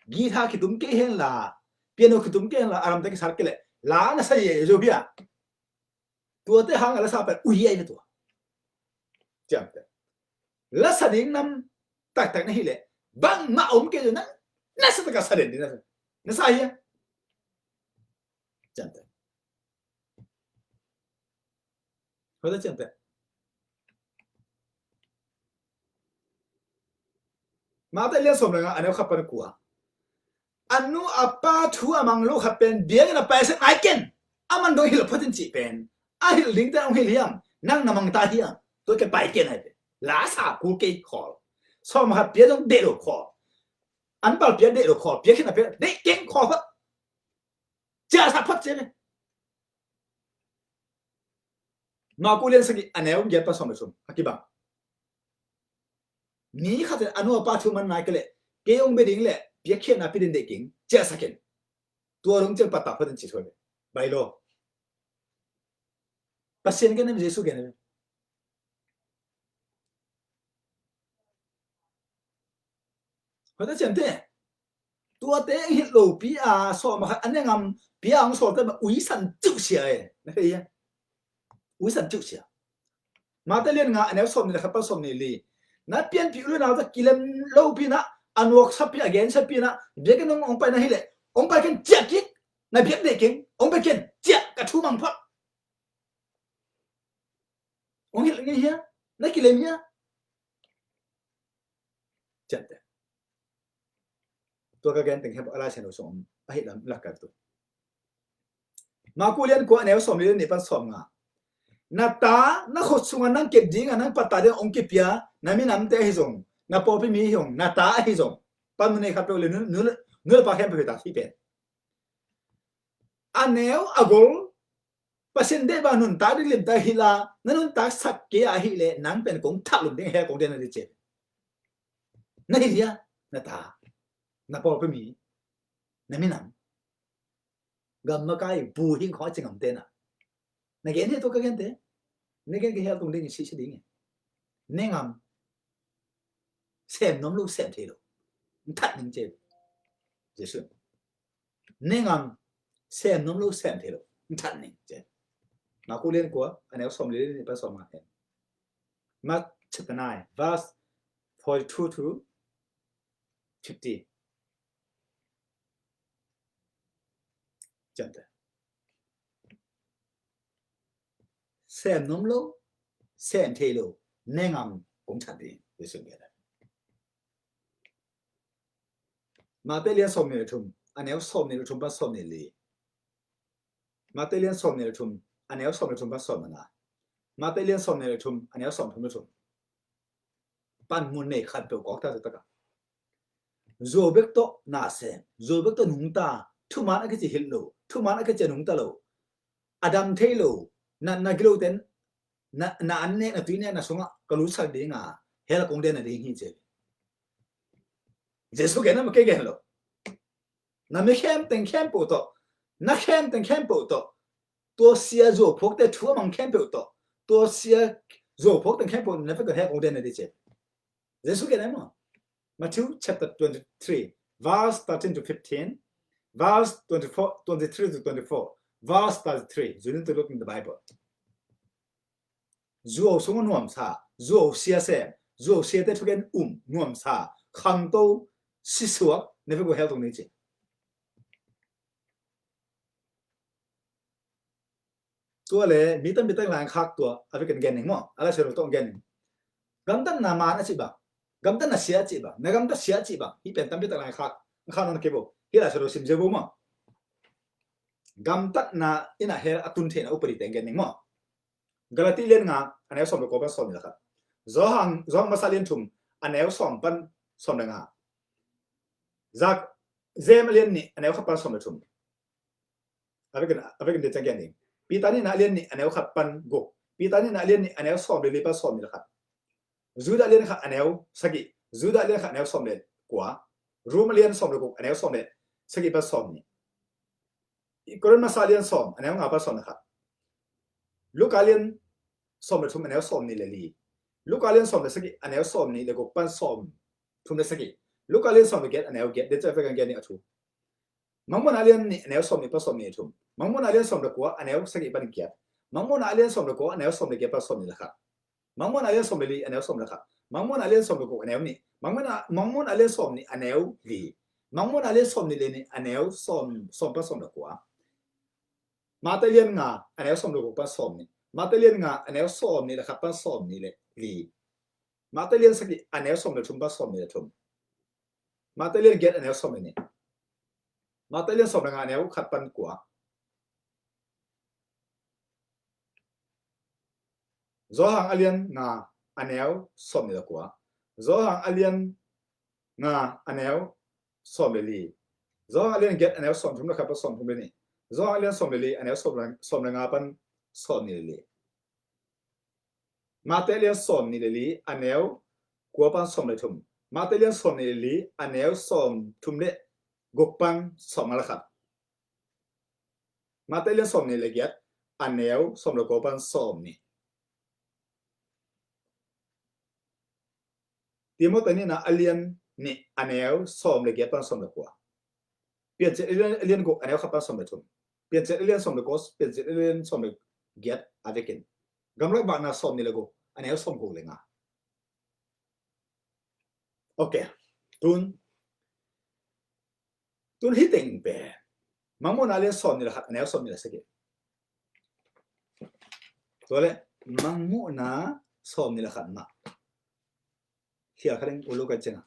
Guitar kitum kei hen la, piano kitum kei hen la, a ramte kisat kei leh la na sa yaya zo hia? Tuate hang a lasa pen ui ahi ve tua. Ciamteh. Lasa ding nam taktak na hi leh bangmah om kei nang, nasa taka sa den ding na, nasa hia? Ciamteh. Hoih ta ciamteh. Matthai lian sawm le nga a neu khat pan kua. A nu a pa thu a mang lo khat pen biakinn a pai sek nai ken. A man dong hilh phot in cih pen a hilh dingte hong hilh hiam? Nang na mang ta hiam? Tua ke pai ken ai pe. Lasa kul kei khawl. Sawm khat pia dong deh lo khawl. An pal pia deh lo khawl. Biakinn a pia deh keng khawl phot. Ciah sa phot cia ne. Maku lian sagih a neu giat pan sawm le thum a kibang. Mi khat in a nu a pa thu man nai ka leh kei hong bia ding leh piakkhiatna pi den deh keng, ciahsak in. Tua dong ciang pattah phot in ci thuai ve. Bai lo. Pasian gen em, Jesu gen em? Hoih ta ciamteh. Tuate hilh lo pi a sawm a khat a ne ngam pi a hong sawl te ma uisan ciuh sia e. Na thei hia? Uisan ciuh sia. Matthai lian nga a neu sawm nih le khat pan sawm nih li. Na pianpih u le nau ta kilem lo pi na, a nuaksa pi a gensa pi na, biakinn hong pai na hi leh hong pai ken, ciah kik. Na biak deh keng, hong pai ken, ciah, ka thu mang phot. Hong hilh ngei hia? Na kilem hia? Ciamteh. Tua ka gen teng hiam a Lai Siangtho sung om ahi lam lak kal tu. Maku lian kua a neu sawm li le nih pan sawm nga. Na ta na khut sunga nang kep dinga nang pattah ding hong kipia na minamte ahi zong, na pawlpi mi ahi zong, na ta ahi zong, pan mun nei khat peuh le nu, nu, nu le pa khempeuh hi ta hi pen. A neu a gol Pasian deih bang nuntak ding limtak hilh a, na nuntak sak kei a hih leh nang pen kong thah lum ding a, hell kong den na ding ci. Na hilh hia? Na ta, na pawlpi mi, na minam, gam makai buhing khawng a ci ngamte na. Na gen hia tua ka gente? Na gen kei hell kong den in sihsia ding e. Ne ngam. Sem nuam lo, sem thei lo. That ning ci. Jesu. Ne ngam, sem nuam lo, sem thei lo. That ning ci. Maku lian kua a neu sawm li le nih pan sawm nga hen. Mark chapter nine, verse forty-two to fifty. Ciamteh. Sem nuam lo, sem thei lo, ne ngam kong that ding, Jesu gen. Matthai lian sawm nih le thum a neu sawm nih le thum pan sawm nih li. Matthai lian sawm nih le thum a neu sawm le thum pan sawm le nga. Matthai lian sawm nih le thum a neu sawm thum le thum. Pan mun nei khat peuh kawk ta taktak a. Zuau bek tawh na sem, zuau bek tawh nungta, thuman a kici hilh lo, thuman a kici a nungta lo, a dam thei lo, na, na gilo ten, na, na an nek, na tui nek, na sungah ka lutsak ding a, hell kong den na ding hi ci. Jesu gen a, ma kei gen lo. Na mi khem teng khempeuh tawh, na khem teng khempeuh tawh, tua sia zuau phuakte thu a mang khempeuh tawh, tua sia zuau phuak teng khempeuh na vek tawh hell kong den na ding ci. Jesu gen a maw. Matthew chapter twenty-three, verse thirteen to fifteen, verse twenty-four, twenty-three to twenty-four, verse thirty-three. You need to look in the Bible. Zuau sung nuamsa, zuau sia sem, zuau siate thugen um nuamsa, khangto sisuak, na vek uh hell tong ni ci. Tua le mi tampi tak lai khak tua a vekin gen ning maw, a Lai Siangtho tawh gen ning. Gamtatna man a cih bang, gamtatna sia a cih bang, na gamtat sia a cih bang, hih pen tampi tak lai khak, khak nang kei bo, hih Lai Siangtho sim zel bo maw. Gamtatna in a hell a tun theihna upadi teng gen ning maw. Galati lian nga a neu sawm le kua pan sawm le khat. Johan, Johan masa lian thum a neu sawm pan sawm le nga. Zak, Jem a lian nih a neu khat pan sawm le thum. A vekin, a vekin dei ciang gen ding. Peter nihna a lian nih a neu khat pan guk. Peter nihna a lian nih a neu sawm le li pan sawm le khat. Judah lian khat a neu sagih. Judah lian khat a neu sawm le kua. Rom lian sawm le guk a neu sawm le sagih pan sawm nih. Korin masa lian sawm a neu nga pan sawm le khat. Luka lian sawm le thum a neu sawm nih le li. Luka lian sawm le sagih a neu sawm nih le guk pan sawm thum le sagih. Luka lian sawm le giat a neu giat. Dei ciang a vekin gen ding a thu. Mangmuhna lian nih a neu sawm nih pan sawm nih thum. Mangmuhna lian sawm le kua a neu sagih pan giat. Mangmuhna a lian sawm le kua, a neu sawm le giat pan sawm nih le khat. Mangmuhna a lian sawm le li, a neu sawm le khat. Mangmuhna a lian sawm le guk, a neu nih. Mangmuhna, Mangmuhna a lian sawm nih, a neu li. Mangmuhna a lian sawm nih le nih, a neu sawm, sawm pan sawm le kua. Mate lian nga, a neu sawm le guk pan sawm nih. Mate lian nga, a neu sawm nih le khat pan sawm nih le li. Mate lian sagih, a neu sawm le thum pan sawm nih le thum. Mate lian giat, a neu sawm le nih. Mate lian sawm le nga, a neu khat pan kua. Johan a lian nga, a neu sawm nih le kua. Johan a lian nga, a neu sawm le li. Johan a lian giat, a neu sawm thum le khat pan sawm thum le nih. Johan a lian sawm le li, a neu sawm le, sawm le nga pan sawm nih le li. Mate a lian sawm nih le li, a neu kua pan sawm le thum. Mate a lian sawm nih le li, a neu sawm thum le guk pan sawm nga le khat. Mate a lian sawm nih le giat, a neu sawm le kua pan sawm nih. Timote nihna a lian nih, a neu sawm le giat pan sawm le kua. Piancil a lian, a lian guk, a neu khat pan sawm le thum. Piancil a lian sawm le kua, Piancil a lian sawm le giat a vekin. Gamlak vakna sawm nih le guk, a neu sawm guk le nga. Ok. Tun, tun hih teng pen Mangmuhna a lian sawm nih le khat, a neu sawm nih le sagih. Tua le Mangmuhna sawm nih le khat mah. Hial kha ding ulu ka cing a.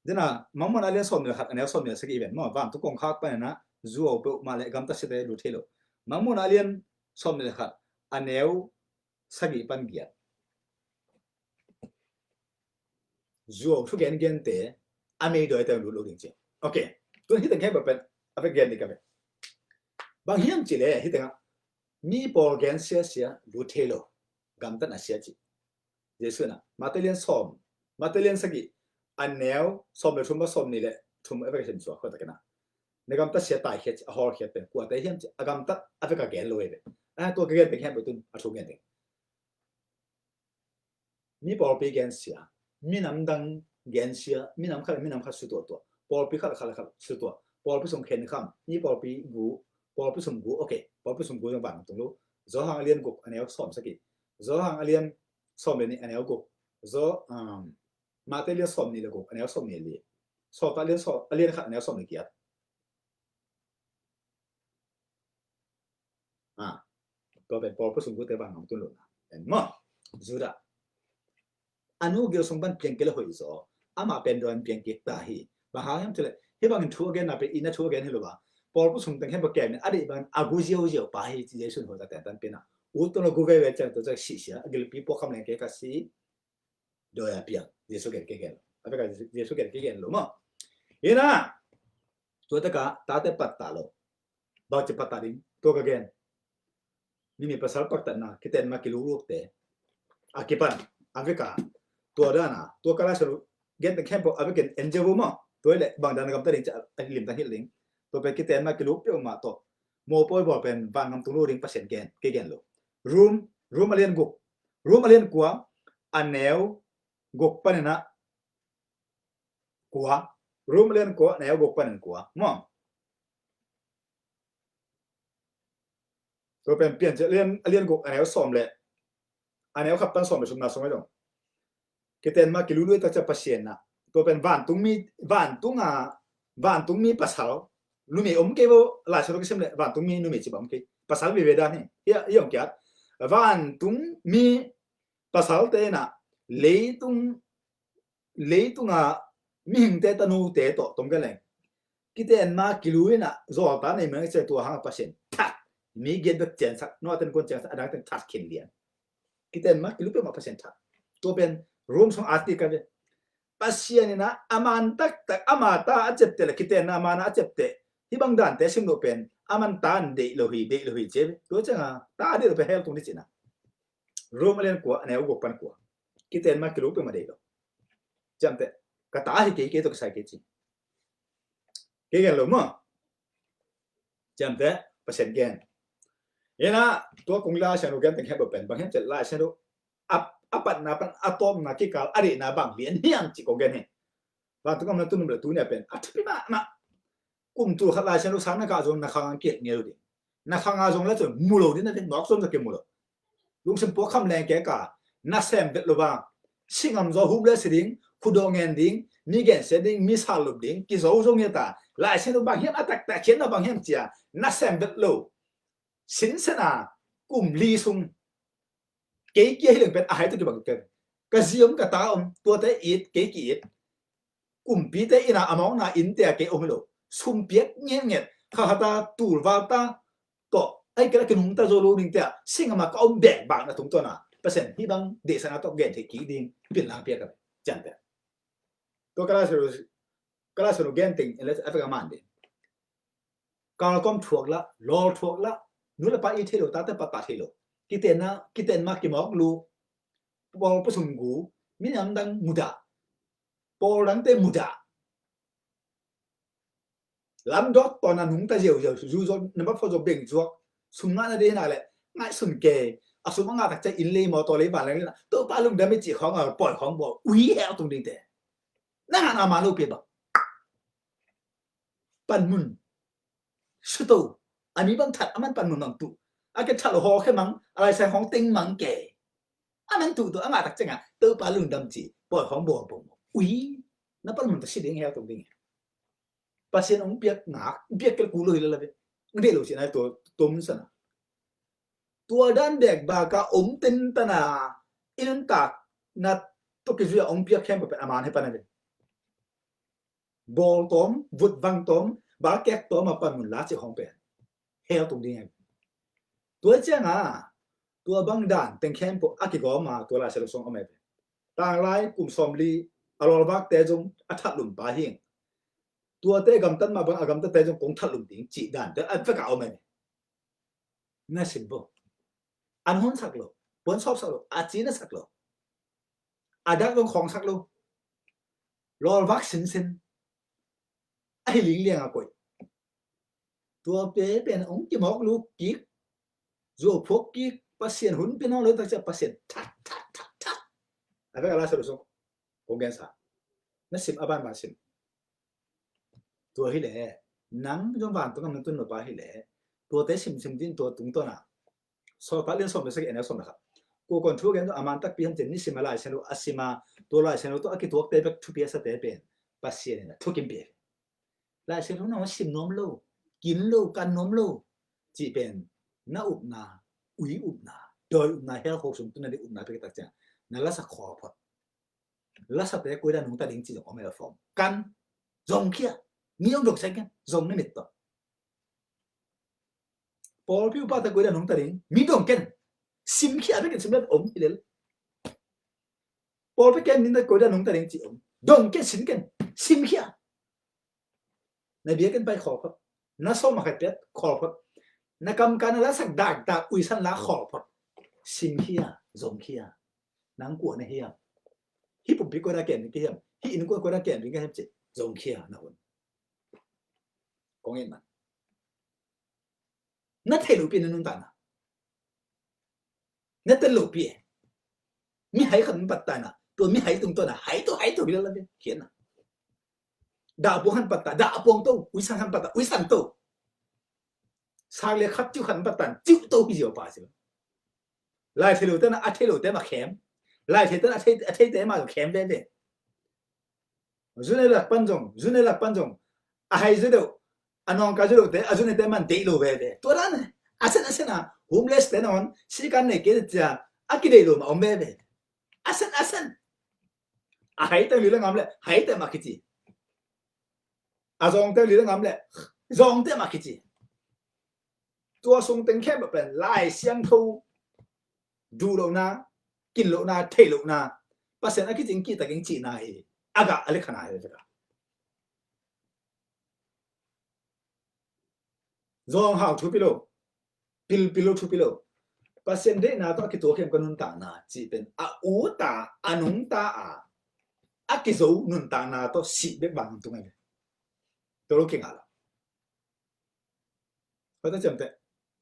Dena, Mangmuhna a lian sawm nih le khat, a neu sawm nih le sagih i ven maw. Vantung kongkhak panin a zuau peuhmah le gamtat siate lut thei lo. Mangmuhna a lian sawm nih le khat, a neu sagih pan giat. Zuau thu gengente a meidawite lut lo ding ci. Ok. Tun hih teng khempeuh pen a vek gen ding ka ve. Bang hiam cih leh hih tengah mi pawl gen siasia lut thei lo. Gamtatna sia ci. Jesuh in a, Mate lian sawm, Mate lian sagih, a neu sawm le thum pan sawm nih le thum a vek a khen suak khuatakin a, na gamtat sia taikhia ci, a hawlkhia pen kuate hiam ci, a gamtat a vek a gen lo ei ve. A, tua ka gen pen hiam pen tun a thu gen ding. Mi pawlpi gen sia, minam dang gen sia, minam khat le minam khat sutuahtuah, pawlpi khat le khat le khat sutuah, pawlpi sung khenkham, mi pawlpi gu, pawlpi sung gu, ok, pawlpi sung gu zong vantung lo. Johan a lian guk a neu sawm sagih, Johan a lian sawm le nih a neu guk, Zo, um, Mate lian sawm nih le guk a neu sawm nih le li, Sawltak a lian sawm, a lian khat a neu sawm le giat. Ah, tua pen pawlpi sung gute vantung lo na. En maw, Judah. A nu Gilsung pan piang kei le hoih zaw. Amah pen dawn piang kik ta hi. Bang hang hiam cih leh hih bangin thu a genna pen i na thu a gen hi lo a. Pawlpi sung teng khempeuh kem in a deih bangin a gu ziauziau pa hi ci Jesuh in hoih ta tentan pen a. Ut tawh lo gu veve ciang tua ciang sih sia, a gilpi puak kham leng kei ka si. Dawi a piang. Jesuh gen kei gen lo. A vek a Jesuh gen kei gen lo maw. Hi na. Tua taka tate pattah lo. Bangci pattah ding, tua ka gen. Mimi pasal paktatna kiten ma kiluklukte a kipan a veka, tua dana tua ka laisa lu gen teng khempeuh a vekin en cia vo maw. Tua hi leh bang dana gamta ding cia a limtang hilh ding. Tua pen kiten ma kiluk peuhmah tawh mawpawi bawl pen vangam tung lo ding Pasian gen, kei gen lo. Rom, Rom a lian guk, Rom a lian kua, a neu guk panin ah kua. Rom a lian kua, a neu guk panin kua maw. Tua pen Piancil a lian, a lian guk a neu sawm le, a neu khat pan sawm le thumna sung ahi zong, kiten ma kilului tak cia Pasian na. Tua pen vantungmi, vantunga, vantungmi pasal, numei om kei vo, Lai Siangtho kisim le vantungmi numei ci bang om kei. Pasal vive dan hi. Hi a, hi a om kiat. Vantungmi pasalte na, leitung leitunga mihingte tanute tawh tom ka leng. Kiten ma kilui in ah zawlta nei mang i cia tua hang a Pasian that. Mi giat bek ciansak, no a ten kuan ciansak, a dang ten that khin lian. Kiten ma kilui peuhmah Pasian that. Tua pen Rom sung a ti ka ve. Pasian in ah a man taktak, ama ta a ciapteh le kiten a man a ciapteh. Hih bang dante sim lo pen a man ta an deih lo hi, deih lo hi cia ve. Tua cianga ta a deih lo pen hell tung ni cina. Rom a lian kua, a neu guk pan kua. Kiten ma kilui peuhmah deih lo. Ciamteh, ka ta hi kei, kei tawh kisai kei ci. Kei gen lo maw. Ciamteh, Pasian gen. Ina, tua kong Lai Siangtho gen teng heh bawh pen, bang hiam cih leh Lai Siangtho a, a patna pan, a tawpna kikal, a deihna bang lian hiam cih kong gen hi. Vantung a omna tu nung le tu ni a pen a thupi mahmah. Kum tul khat Lai Siangtho sang na kah zong na khang kiat ngel ding. Na khang a zong la cun mu lo ding na ve, nawk zong za ke mu lo. Lungsim puak kham leng ke ka, na sem vet lo ba, singam zaw hup le si ding, khudaw ngen ding, mi gensia ding, mi sal lup ding, kizo zong hi ta, Lai Siangtho bang hiam a taktak khiatna bang hiam cia, na sem vet lo. Sinsena, kum li sung, kei kia hi leng pen a hai tu kibang ken. Ka zi om ka ta om, tuate it, kei ki it. Kumpite ina a mawkna innte a kei om hi lo. Sum piak ngetnget, kha kha ta, tul val ta, tawh, ai kei la kinung ta zo lo ding te a, singam a ka om bek bang na tungtawn a, Pasian hih bang deihsakna tawh gen theih kik ding, pilna pia ka ve. Cian te. Tua ka Lai Siangtho, ka Lai Siangtho gen teng, en le a pek a man ding. Kalkawm thuak la, lawl thuak la, nu le pa i thei lo, tate pa ta thei lo. Kitenna, kiten ma kimawk lu, pawl pasum gu, minam dang mudah, pawl dangte mudah. Lam dawt tawna nungta ziauziau, zu zaw, nambat fo zaw beng zuak, sum ngahna dei hina le, ngaihsun kei, a sum a ngah tak ciang inn lei mawtaw lei vanleng lei na, Topa lungdam i cih khawng a pawi khawng bawl, ui hel tung dingte. Na ngahna man lo pia bang. Panmun suto, a mi bang that a man panmun bang tuh. A ke that lo haw khe mang, a Lai Siangtho hong teng mang ke. A man tuh tuh, a ngah tak ciang a, Topa lungdam ci, pawi hong bawl pong. Ui, na panmun ta si ding hel tung ding. Pasian hong piak ngak, piak kel ku lo hi la la ve. Hong dei lo ci na tua, tua mun sana. Tua dan bek baka om ten tana, i nuntak na to kizui a hong piak khempeuh pen a man he pan a ve. Bawl tawm, vut vang tawm, balkek tawm a panmun la cih hong pen hel tung ding hi. Tua cianga, tua bang dan teng khempeuh a kigawm a, tua Lai Siangtho sung om e. Tanglai kum sawmli a lawlvakte zong a thatlum pa hing. Tuate gamtat mah bang a gamtatte zong kong thatlum ding cih dante a vek a om e. Na sim bo. An hun sak lo, puan sawp sak lo, a ci na sak lo. A dak zong khawng sak lo. Lawlvak sinsin. A hi lingliang a koih. Tua pe pen hong kimawk luk kik. Zuau phuak kik. Pasian hun pia nawn lo tak ciah Pasian that, that, that, that. A vek a Lai Siangtho sung kong gensa. Na sim a banban sim. Tua hi leh, nang zong vantung gam na tun lo pa hi leh, tuate simsim din tua tungtawn a. Sawltak lian sawm le sagih, a neu sawm le khat. Kua kuan thu gen zong a man takpi hiam cin, nisim a Lai Siangtho a sim a, tua Lai Siangtho tawh a kituakte bek thupi a sate pen Pasian in a thukim pi. Lai Siangtho na sim nuam lo, kin lo, kan nuam lo cih pen na upna, ui upna, dawi upna, hell khuk sung tun nading upna pek tak ciang na lasak khawl phot. Lasate koidan nungta ding ci zong om e la form. Kan zong khia. Mi zong dong seng ken. Zong na mit tawh. Pawlpi upate koidan nungta ding. Mi dong ken. Sim khia, bek ken sim le om hi lel. Pawlpi ken ninte koidan nungta ding ci om. Dong ken, sim ken. Sim khia. Na biakinn pai khawl phot. Na sawm a khat piat khawl phot. Na kamka na lasak dakdak uisan la khawl phot. Sim khia, zong khia. Nang kua na hiam? Hih pumpi kua na kem ding ka hiam? Hih inn kua, kua na kem ding ka hiam cih zong khia na hun. Kong en man. Na thei lo pi na nuntakna. Na tel lo pi e. Mihai khat min pattana. Tua mihai tungtawna hai to, hai to hi la la ve. Khiatna. Dah puang khat patta, dah puang to. Uisan khat patta, uisan to. Sak le khat ciu khat patta, ciu to hi ziau pa ziau. Lai thei lo te na, a thei lo te ma khem. Lai thei te na, a thei, a thei te ma khem ve ve. Zune lak pan zong, zune lak pan zong. A hai zu deuh, a nawngka zu deuh te, a zune te man deih lo veve. Tua dan, a sen, a sen a, homeless te nawn, sikan nei kei te cia, a kideih lo ma om veve. A sen, a sen. A hai te li le ngam le, hai te ma kici. A zong te li le ngam le, zong te ma kici. Tua sung teng khempeuh pen Lai Siangtho duh lohna, kin lohna, thei lohna, Pasian a kicing kihtakin cihna hi. A gah a likhana hi veka. Zawng hau thupi lo, pilpil lo thupi lo. Pasian deihna tawh a kituak hiam ka nuntakna cih pen a uta, a nungta a, a kizo nuntakna tawh sih bek bang tung a hi. Tua lo kingah lo. Hoih ta ciamteh.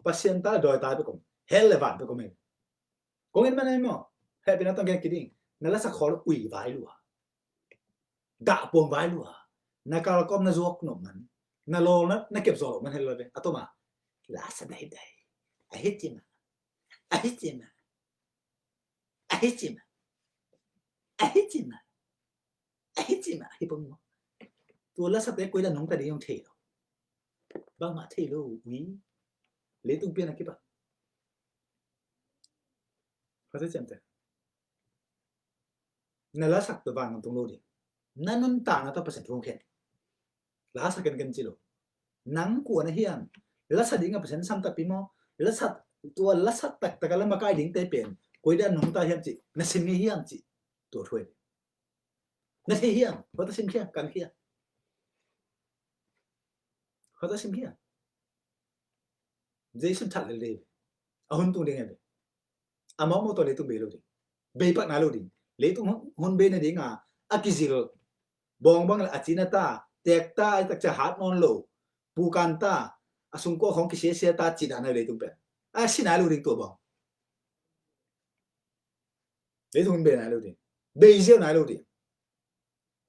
Pasian ta le dawi ta pek om. Hell le van pek om e. Kong en man e maw. Hehpihna tawh gen kiding. Na lasak khawl ui vai lua. Dah puang vai lua. Na kalkawm na zuak nop man. Na lawl na, na kep zawh loh man hel lo ve. A toma. Lasa daidai. Ahi cima. Ahi cima. Ahi cima. Ahi cima. Ahi cima. Ahi pong mo. Tua lasa te koi dan nungta ding hong thei lo. Bangmah thei lo. Ui. Leitung pian a kipa. Kha te ciamte. Na lasak tua vangam tung lo ding. Na nuntakna tawh Pasian thu hong khen. Lasak kenken ci lo. Nang kua na hiam? Lasa ding a Pasian sam takpi maw? Lasa, tua lasa taktak a la makai ding te pen koi dan nungta hiam ci. Na sim ngei hiam ci. Tua thu hi. Na thei hiam? Hua ta sim hiam? Kan hiam? Hua ta sim hiam? Jesu that lel ding. A hun tung ding hi ve. A mawkmawk tawh leitung bei lo ding. Bei pak nai lo ding. Leitung hun, hun bei nading a, a kizil. Bawng bang le a cina ta, tek ta, a takcia hat nawn lo. Pukan ta, a sungkua khawng kisiasia ta, ci dan a leitung pen. A si nai lo ding tua bawng. Leitung hun bei nai lo ding. Bei ziau nai lo ding.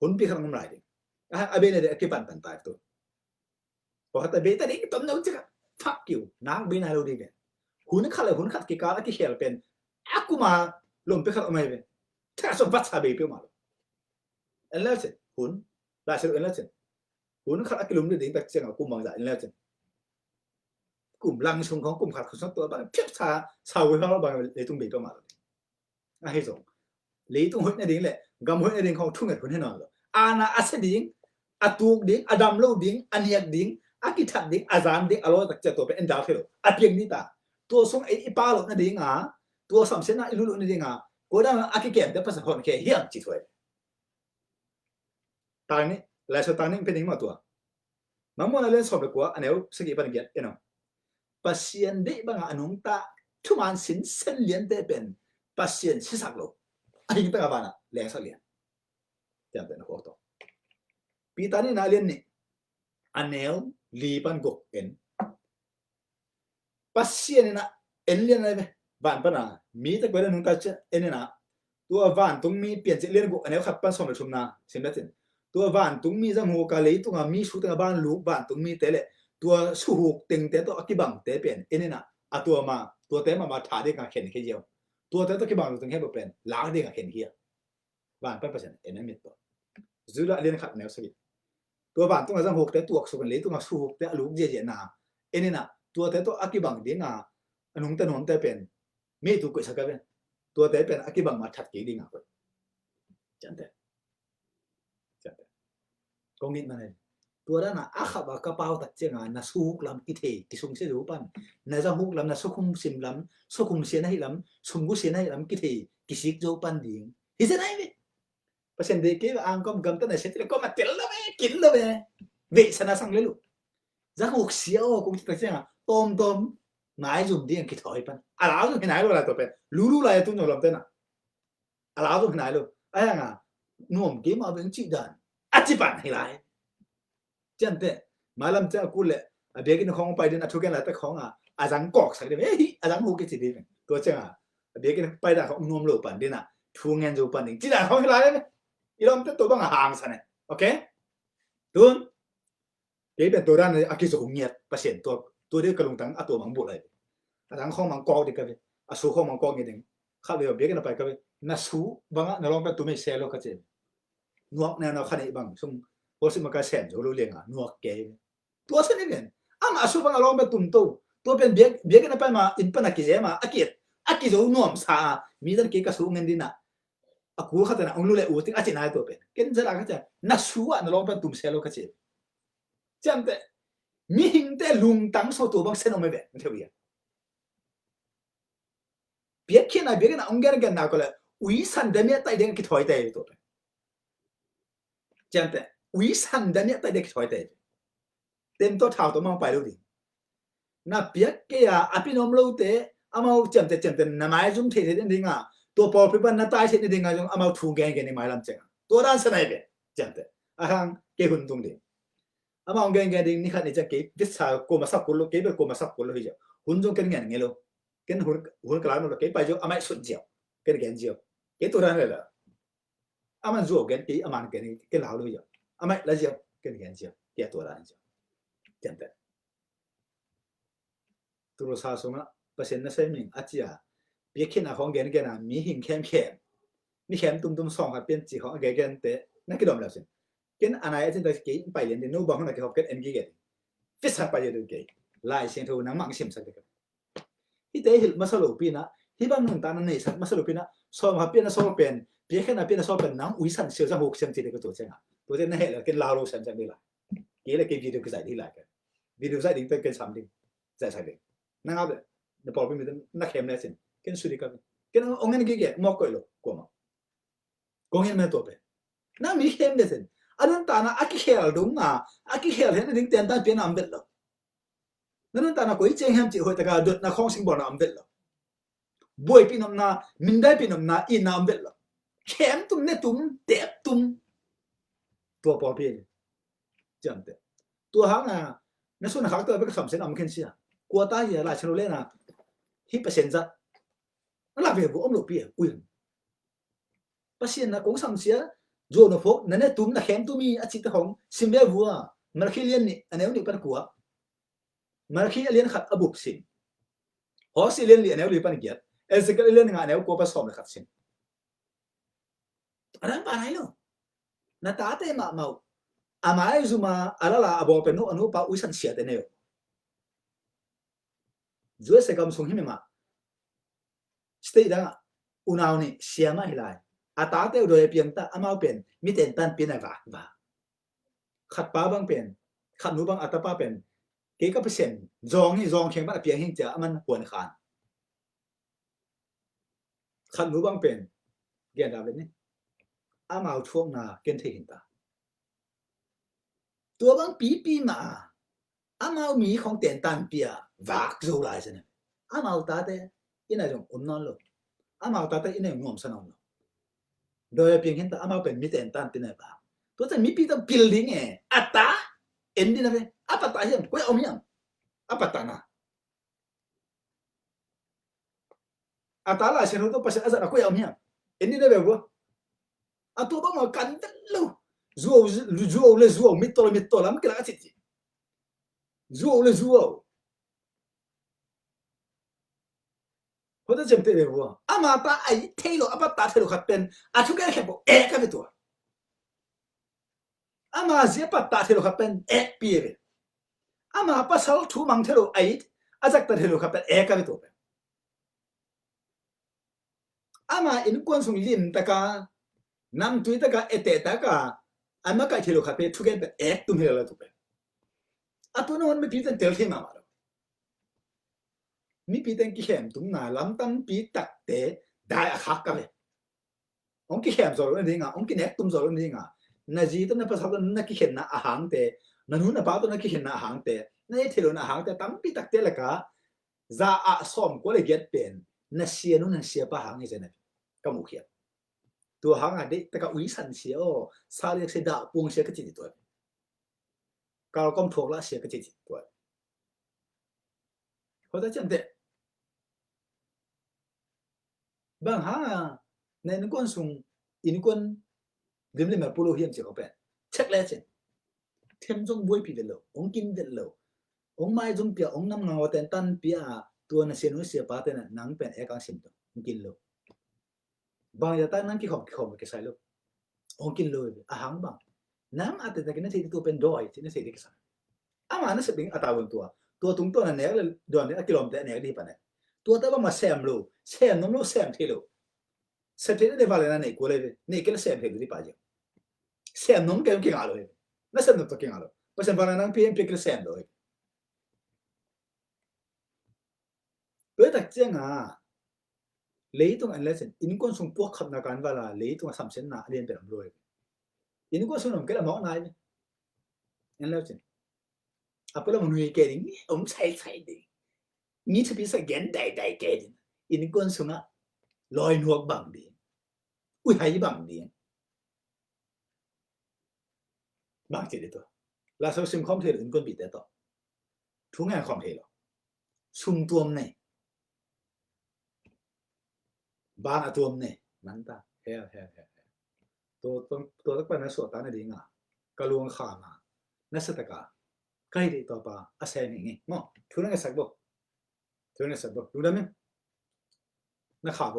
Hun pi khat ngom lai ding. A, a bei na ding a kipan pan tai tu. Pawlkhat a bei ta ding tom no cika. Fuck you. Nang bei nai lo ding pen. Hun khat le hun khat kikal a kikhel pen. A kuma lom pi khat om ai pen. Tha so vat sa bei pi ma lo. En la chen. Hun. La chen en la chen. Hun khat a kilum ding tak ciang a kum bang za en la chen. Kum lang sung khawng kum khat khawng sawt tua bang phiap sa sa wei bang bang leitung bei pi ma lo. Ahi zong leitung hoih nading le gam hoih nading khawng thunget hun hi nawn lo. Ana a sia ding, a tuk ding, a dam lo ding, a niak ding, a kithat ding, a zan ding, a lawi takcia tua pen en dal thei lo. A piang ding ta. Tua sung ei i pa lo nading a, tua samsiatna i lulu nading a, koi dan a kikemte Pasian hon khe hiam ci thuai. Tang ni, Laisiangtho tang ni pen ding mah tua. Mangmuhna lian sawm le kua a neu sagih pan giat en aw. Pasian deih banga a nungta thuman sinsen liante pen Pasian sisak lo. A hing tanga vana lengsak lian. Tiang pen a khuak tawh. Peter nihna lian nih a neu li pan guk en. Pasian in a en lian lai ve. Van pana mite koi dan nungta cia en in a, tua vantungmi Piancil lian guk a neu khat pan sawm le thumna sim le cin. Tua vantungmi zanghuka leitunga mi suteng a ban luk vantungmite le tua suhuk tengte tawh a kibangte pen en in a, a tua ma tuate mahmah tha dinga khen khia ziau. Tuate tawh kibang luk teng he pen lak dinga khen khia. Van pan Pasian en a mit tawh. Judah lian khat neu sagih. Tua vantunga zanghukte tuaksuk in leitunga suhukte a luk ziaziahna en in a, tuate tawh a kibang dinga a nungta nuamte pen meitu koihsak a ven. Tuate pen a kibang ma that kei dinga koih. Ciante. Ciante. Kong it man e. Tua dana a khap a ka pau tak cianga na suhuk lam kithei, kisungsia zo pan. Na zanghuk lam, na sukhum sim lam, sukhum sia na hi lam, sumgu sia na hi lam kithei, kisik zo pan ding. Hi sia na hi ve. Pasian deih kei ve, angkawm gamta na sia tile kawm a tel lo ve, kin lo ve. Veihsa na sang le lu. Zanghuk sia aw kong ci tak cianga tawmtawm nai zum ding kithawi pan. A lau zum hi nai lo lai tua pen. Lulu lai a tun zo lam tena. A lau zong hi nai lo. A hianga nuam kei mah veng cih dan a ci pan hi lai. Ciante mailam ciang a kul le a biakinn khawng pai din a thugen laitak khawng a a zang kawksak ding. Hei hi a zang hu kei ci ding. Tua cianga a biakinn pai dan khawng nuam lo pan din a thu ngen zo pan ding ci dan khawng hi lai. I lawmte tua bang a hangsan e. Okay. Tun Kei pen tua dan a kizo ngiat Pasian tua, tua ding ka lungtang a tua mang bulh lai. A dang khawng mang kawk ding ka ve. A su khawng mang kawk ngiat ding. Khat vei a biakinn a pai ka ve. Na su bangah na lawng pen tum ei se lo ka ci. Nuak neu na kha neih bang sung. Worship makai sem zo lo lianga nuak kei. Tua sa ni ven. Amah a su bangah lawng pen tum to. Tua pen biak, biakinn a pai ma inn pan a kizem a, a kiat, a kizo nuam sa a. Mi dan kei ka su ngen ding a. A kul khat na ong lu le u ting a ci nai tua pen. Ken zala ka ci a, na su ah na lawng pen tum se lo ka ci. Ciamteh, mihingte lungtang so tua bang sen om e ve, na theu ia. Piakkhiatna biakinn ah ong gengenna ko le, ui san damiah taih ding a kithawi tai tua pen. Ciamteh, ui san damiah taih ding a kithawi tai. Tem tawh thau tawh mang pai lo ding. Na piak kei a, a pi nuam lote, amau ciamteh ciamteh na maizum thei thei ding a, tua pawlpi pan na tai thei ding a zong amau thu gengen ding mailam ciang a. Tua dan sa nai ve, ciamteh. A hang kei hun tung ding. Amau gengen ding ni khat ni ciang kei vitsa ko masak kul lo, kei bel ko masak kul lo hi ziau. Hun zong ken ngen ngei lo. Ken hun, hun ka lau lo, kei pai ziau, amai sut ziau. Ken gen ziau. Kei tua dan le la. Aman zuau gen kei, aman gen kei lau lo ziau. Amai la ziau, ken gen ziau. Kei a tua dan ziau. Ciamteh. Tulsa sungah Pasian nasem ing a ci a, piakkhiatna khawng gengen a, mihing khemkhem, mi khem tumtum sawm khat pian ci khawng a gengen te na kidawm leu sin. Ken a nai a cin ta kei pai lian ding, no bang hun a kihawm ken en gige ding. Fitsak pai lian ding kei. Lai Siangtho nangmah hong simsak ding. Hihte hilh masa lopi in ah, hih bang nuntakna neisak masa lopi in ah, sawm khat pian a sawl pen, piakkhiatna pian a sawl pen nang uisan siau zang huk siam ci ding ka tua ciang a. Tua ciang na heh leh ken lau lo siam siam ding lai. Kei leh kei video ka zaih ding lai ken. Video zaih ding tawh ken sam ding. Zaihsak ding. Na ngap leh, na pawlpi mite na khem le cin. Ken sudi ka. Ken ong en gige, mawk koih lo, kuamah. Kong en mah tua pen. Na mi khem le cin. A nuntakna a kikhel dung a, a kikhel hen a ding tentan pian a om vet lo. Na nuntakna koi ciang hiam cih hoih taka dotna khawng singbawlna om vet lo. Buaipih nopna, mindaipih nopna, itna om vet lo. Khem tum, ne tum, tep tum. Tua pawlpi. Ciamteh. Tua hang a, na sun a khak tua bek a khamsiatna om khin sia. Kua ta hia, Lai Siangtho leh na, hih Pasian zat. Na lak ve bu om lopi a, ui. Pasian na kong samsia, zuau na phawk, na ne tum, na khem tum hi a cihte khawng sim ve vua. Malakhi lian nih a neu nih pan kua. Malakhi a lian khat a bup sim. Hosea lian li a neu li pan giat. Ezekiel a lian nga a neu kua pan sawm le khat sim. A dang pa nai lo. Na tate mahmah uh. A maizum a, a lala a bawl pen nu, a nupa uisan siate nei uh. U S A gam sung hi mah. State dang ah unau nih siama hi lai. A tate uh dawi a piang ta, amau pen mi tentan pian a vak vak. Khat pa bang pen, khat nu bang a tapa pen, kei ka Pasian zawng hi, zawng kheng bang a piang hi cia a man huan khan. Khat nu bang pen, gen dap le ni. Amau thuakna ken thei hin ta. Tua bang pipi mah a, amau mi khong tentan pia vak zo lai sene. Amau tate ina zong om nawn lo. Amau tate ina zong nuamsa nawn lo. Dawi a piang hin ta amau pen mi tentan pina vak. Tua tan mipi tang pil ding e. A ta en ding na ve. A pata hiam, koi a om hiam. A pata na. A ta Lai Siangtho tawh Pasian a zat a koi a om hiam. En ding na ve vua. A tua bang a kan vet lo. Zuau, zuau le zuau, mittaw le mittaw lam kilak a citci. Zuau le zuau. Hota cem te ve vua. Ama ta a it thei lo, a pat ta thei lo khat pen. A thugen khe bo e ka ve tua. Ama zia pat ta thei lo khat pen e pi e ve. Ama pasal thu mang thei lo a it, a zak ta thei lo khat pen e ka ve tua pen. Ama innkuan sung lim taka, namtui taka, ete taka, a makaih thei lo khat pen thugen pen e tum hi lo la tua pen. A tu na hon mipi ten tel thei mahmah lo. Mipi ten kikhem tumna lam tampi takte dai a khak ka ve. Hong kikhem zo lo na dinga, hong kinek tum zo lo na dinga. Na zi tawh na pasal tawh na kikhenna a hangte, na nu na pa tawh na kikhenna a hangte, na e thei lo na a hangte, tampi takte laka, za ah sawm kua le giat pen, na sia nu na sia pa hang hi zen a ka mukhiat. Tua hanga deih taka uisan sia aw, sa liak sia dah puang sia ka citi tua. Kalkom thuak lah sia ka citi tua. Hota ciamteh. Bang hanga na innkuan sung, innkuan limlim a pulo hiam ci ko pen. Check le cin. Them zong buaipi vet lo, hong kin vet lo. Hong maizum pia, hong nam ngau ten tan pia, tua na sia nu sia pa ten nang pen e kang sim to. Hong kin lo. Bang ya ta nang kikhawm, kikhawm kisai lo. Hong kin lo, a hang bang. Nang a te ta kin na thei tu pen doi, na thei kisai. Ama na sep ding a ta vun tua. Tua tung tua na nek le, duan ding a kilawm te a nek ding pa nek. Tua ta bang ma sem lo, sem nom lo, sem thei lo. Sem thei le va le na nei kua le, nei ke le sem thei lo ding pa jeng. Sem nom ke ki nga lo. Na sem nom to ki nga lo. Pa sem va le nang pi, pi ke le sem lo. Tua tak cianga, leitung an le cin, innkuan sung puak khatna kan vala, leitung a samsiatna a lian pen om lo. Innkuan sung om ke la mawk nai. An le cin. A pula mun hui ke ding, om sai sai ding. Ni thapi sa gen dai dai ke ding. Innkuan sunga, loi nuak bang ding. Ui hai bang ding. Bang ci dih tua. Laso sim khawm thei lo innkuanpihte tawh. Thu ngen khawm thei lo. Sum tuam nei. Ban a tuam nei. Nanta. Hel, hel, hel, hel. Tua, tua, tua tak pa na suah ta na dinga. Ka luang kha ma. Na sa taka. Ka hi dih tua pa. A sem hi ngi. Ngo. Thu na ngen sak bo. Tun a sa bo tu da me. Na kha bo.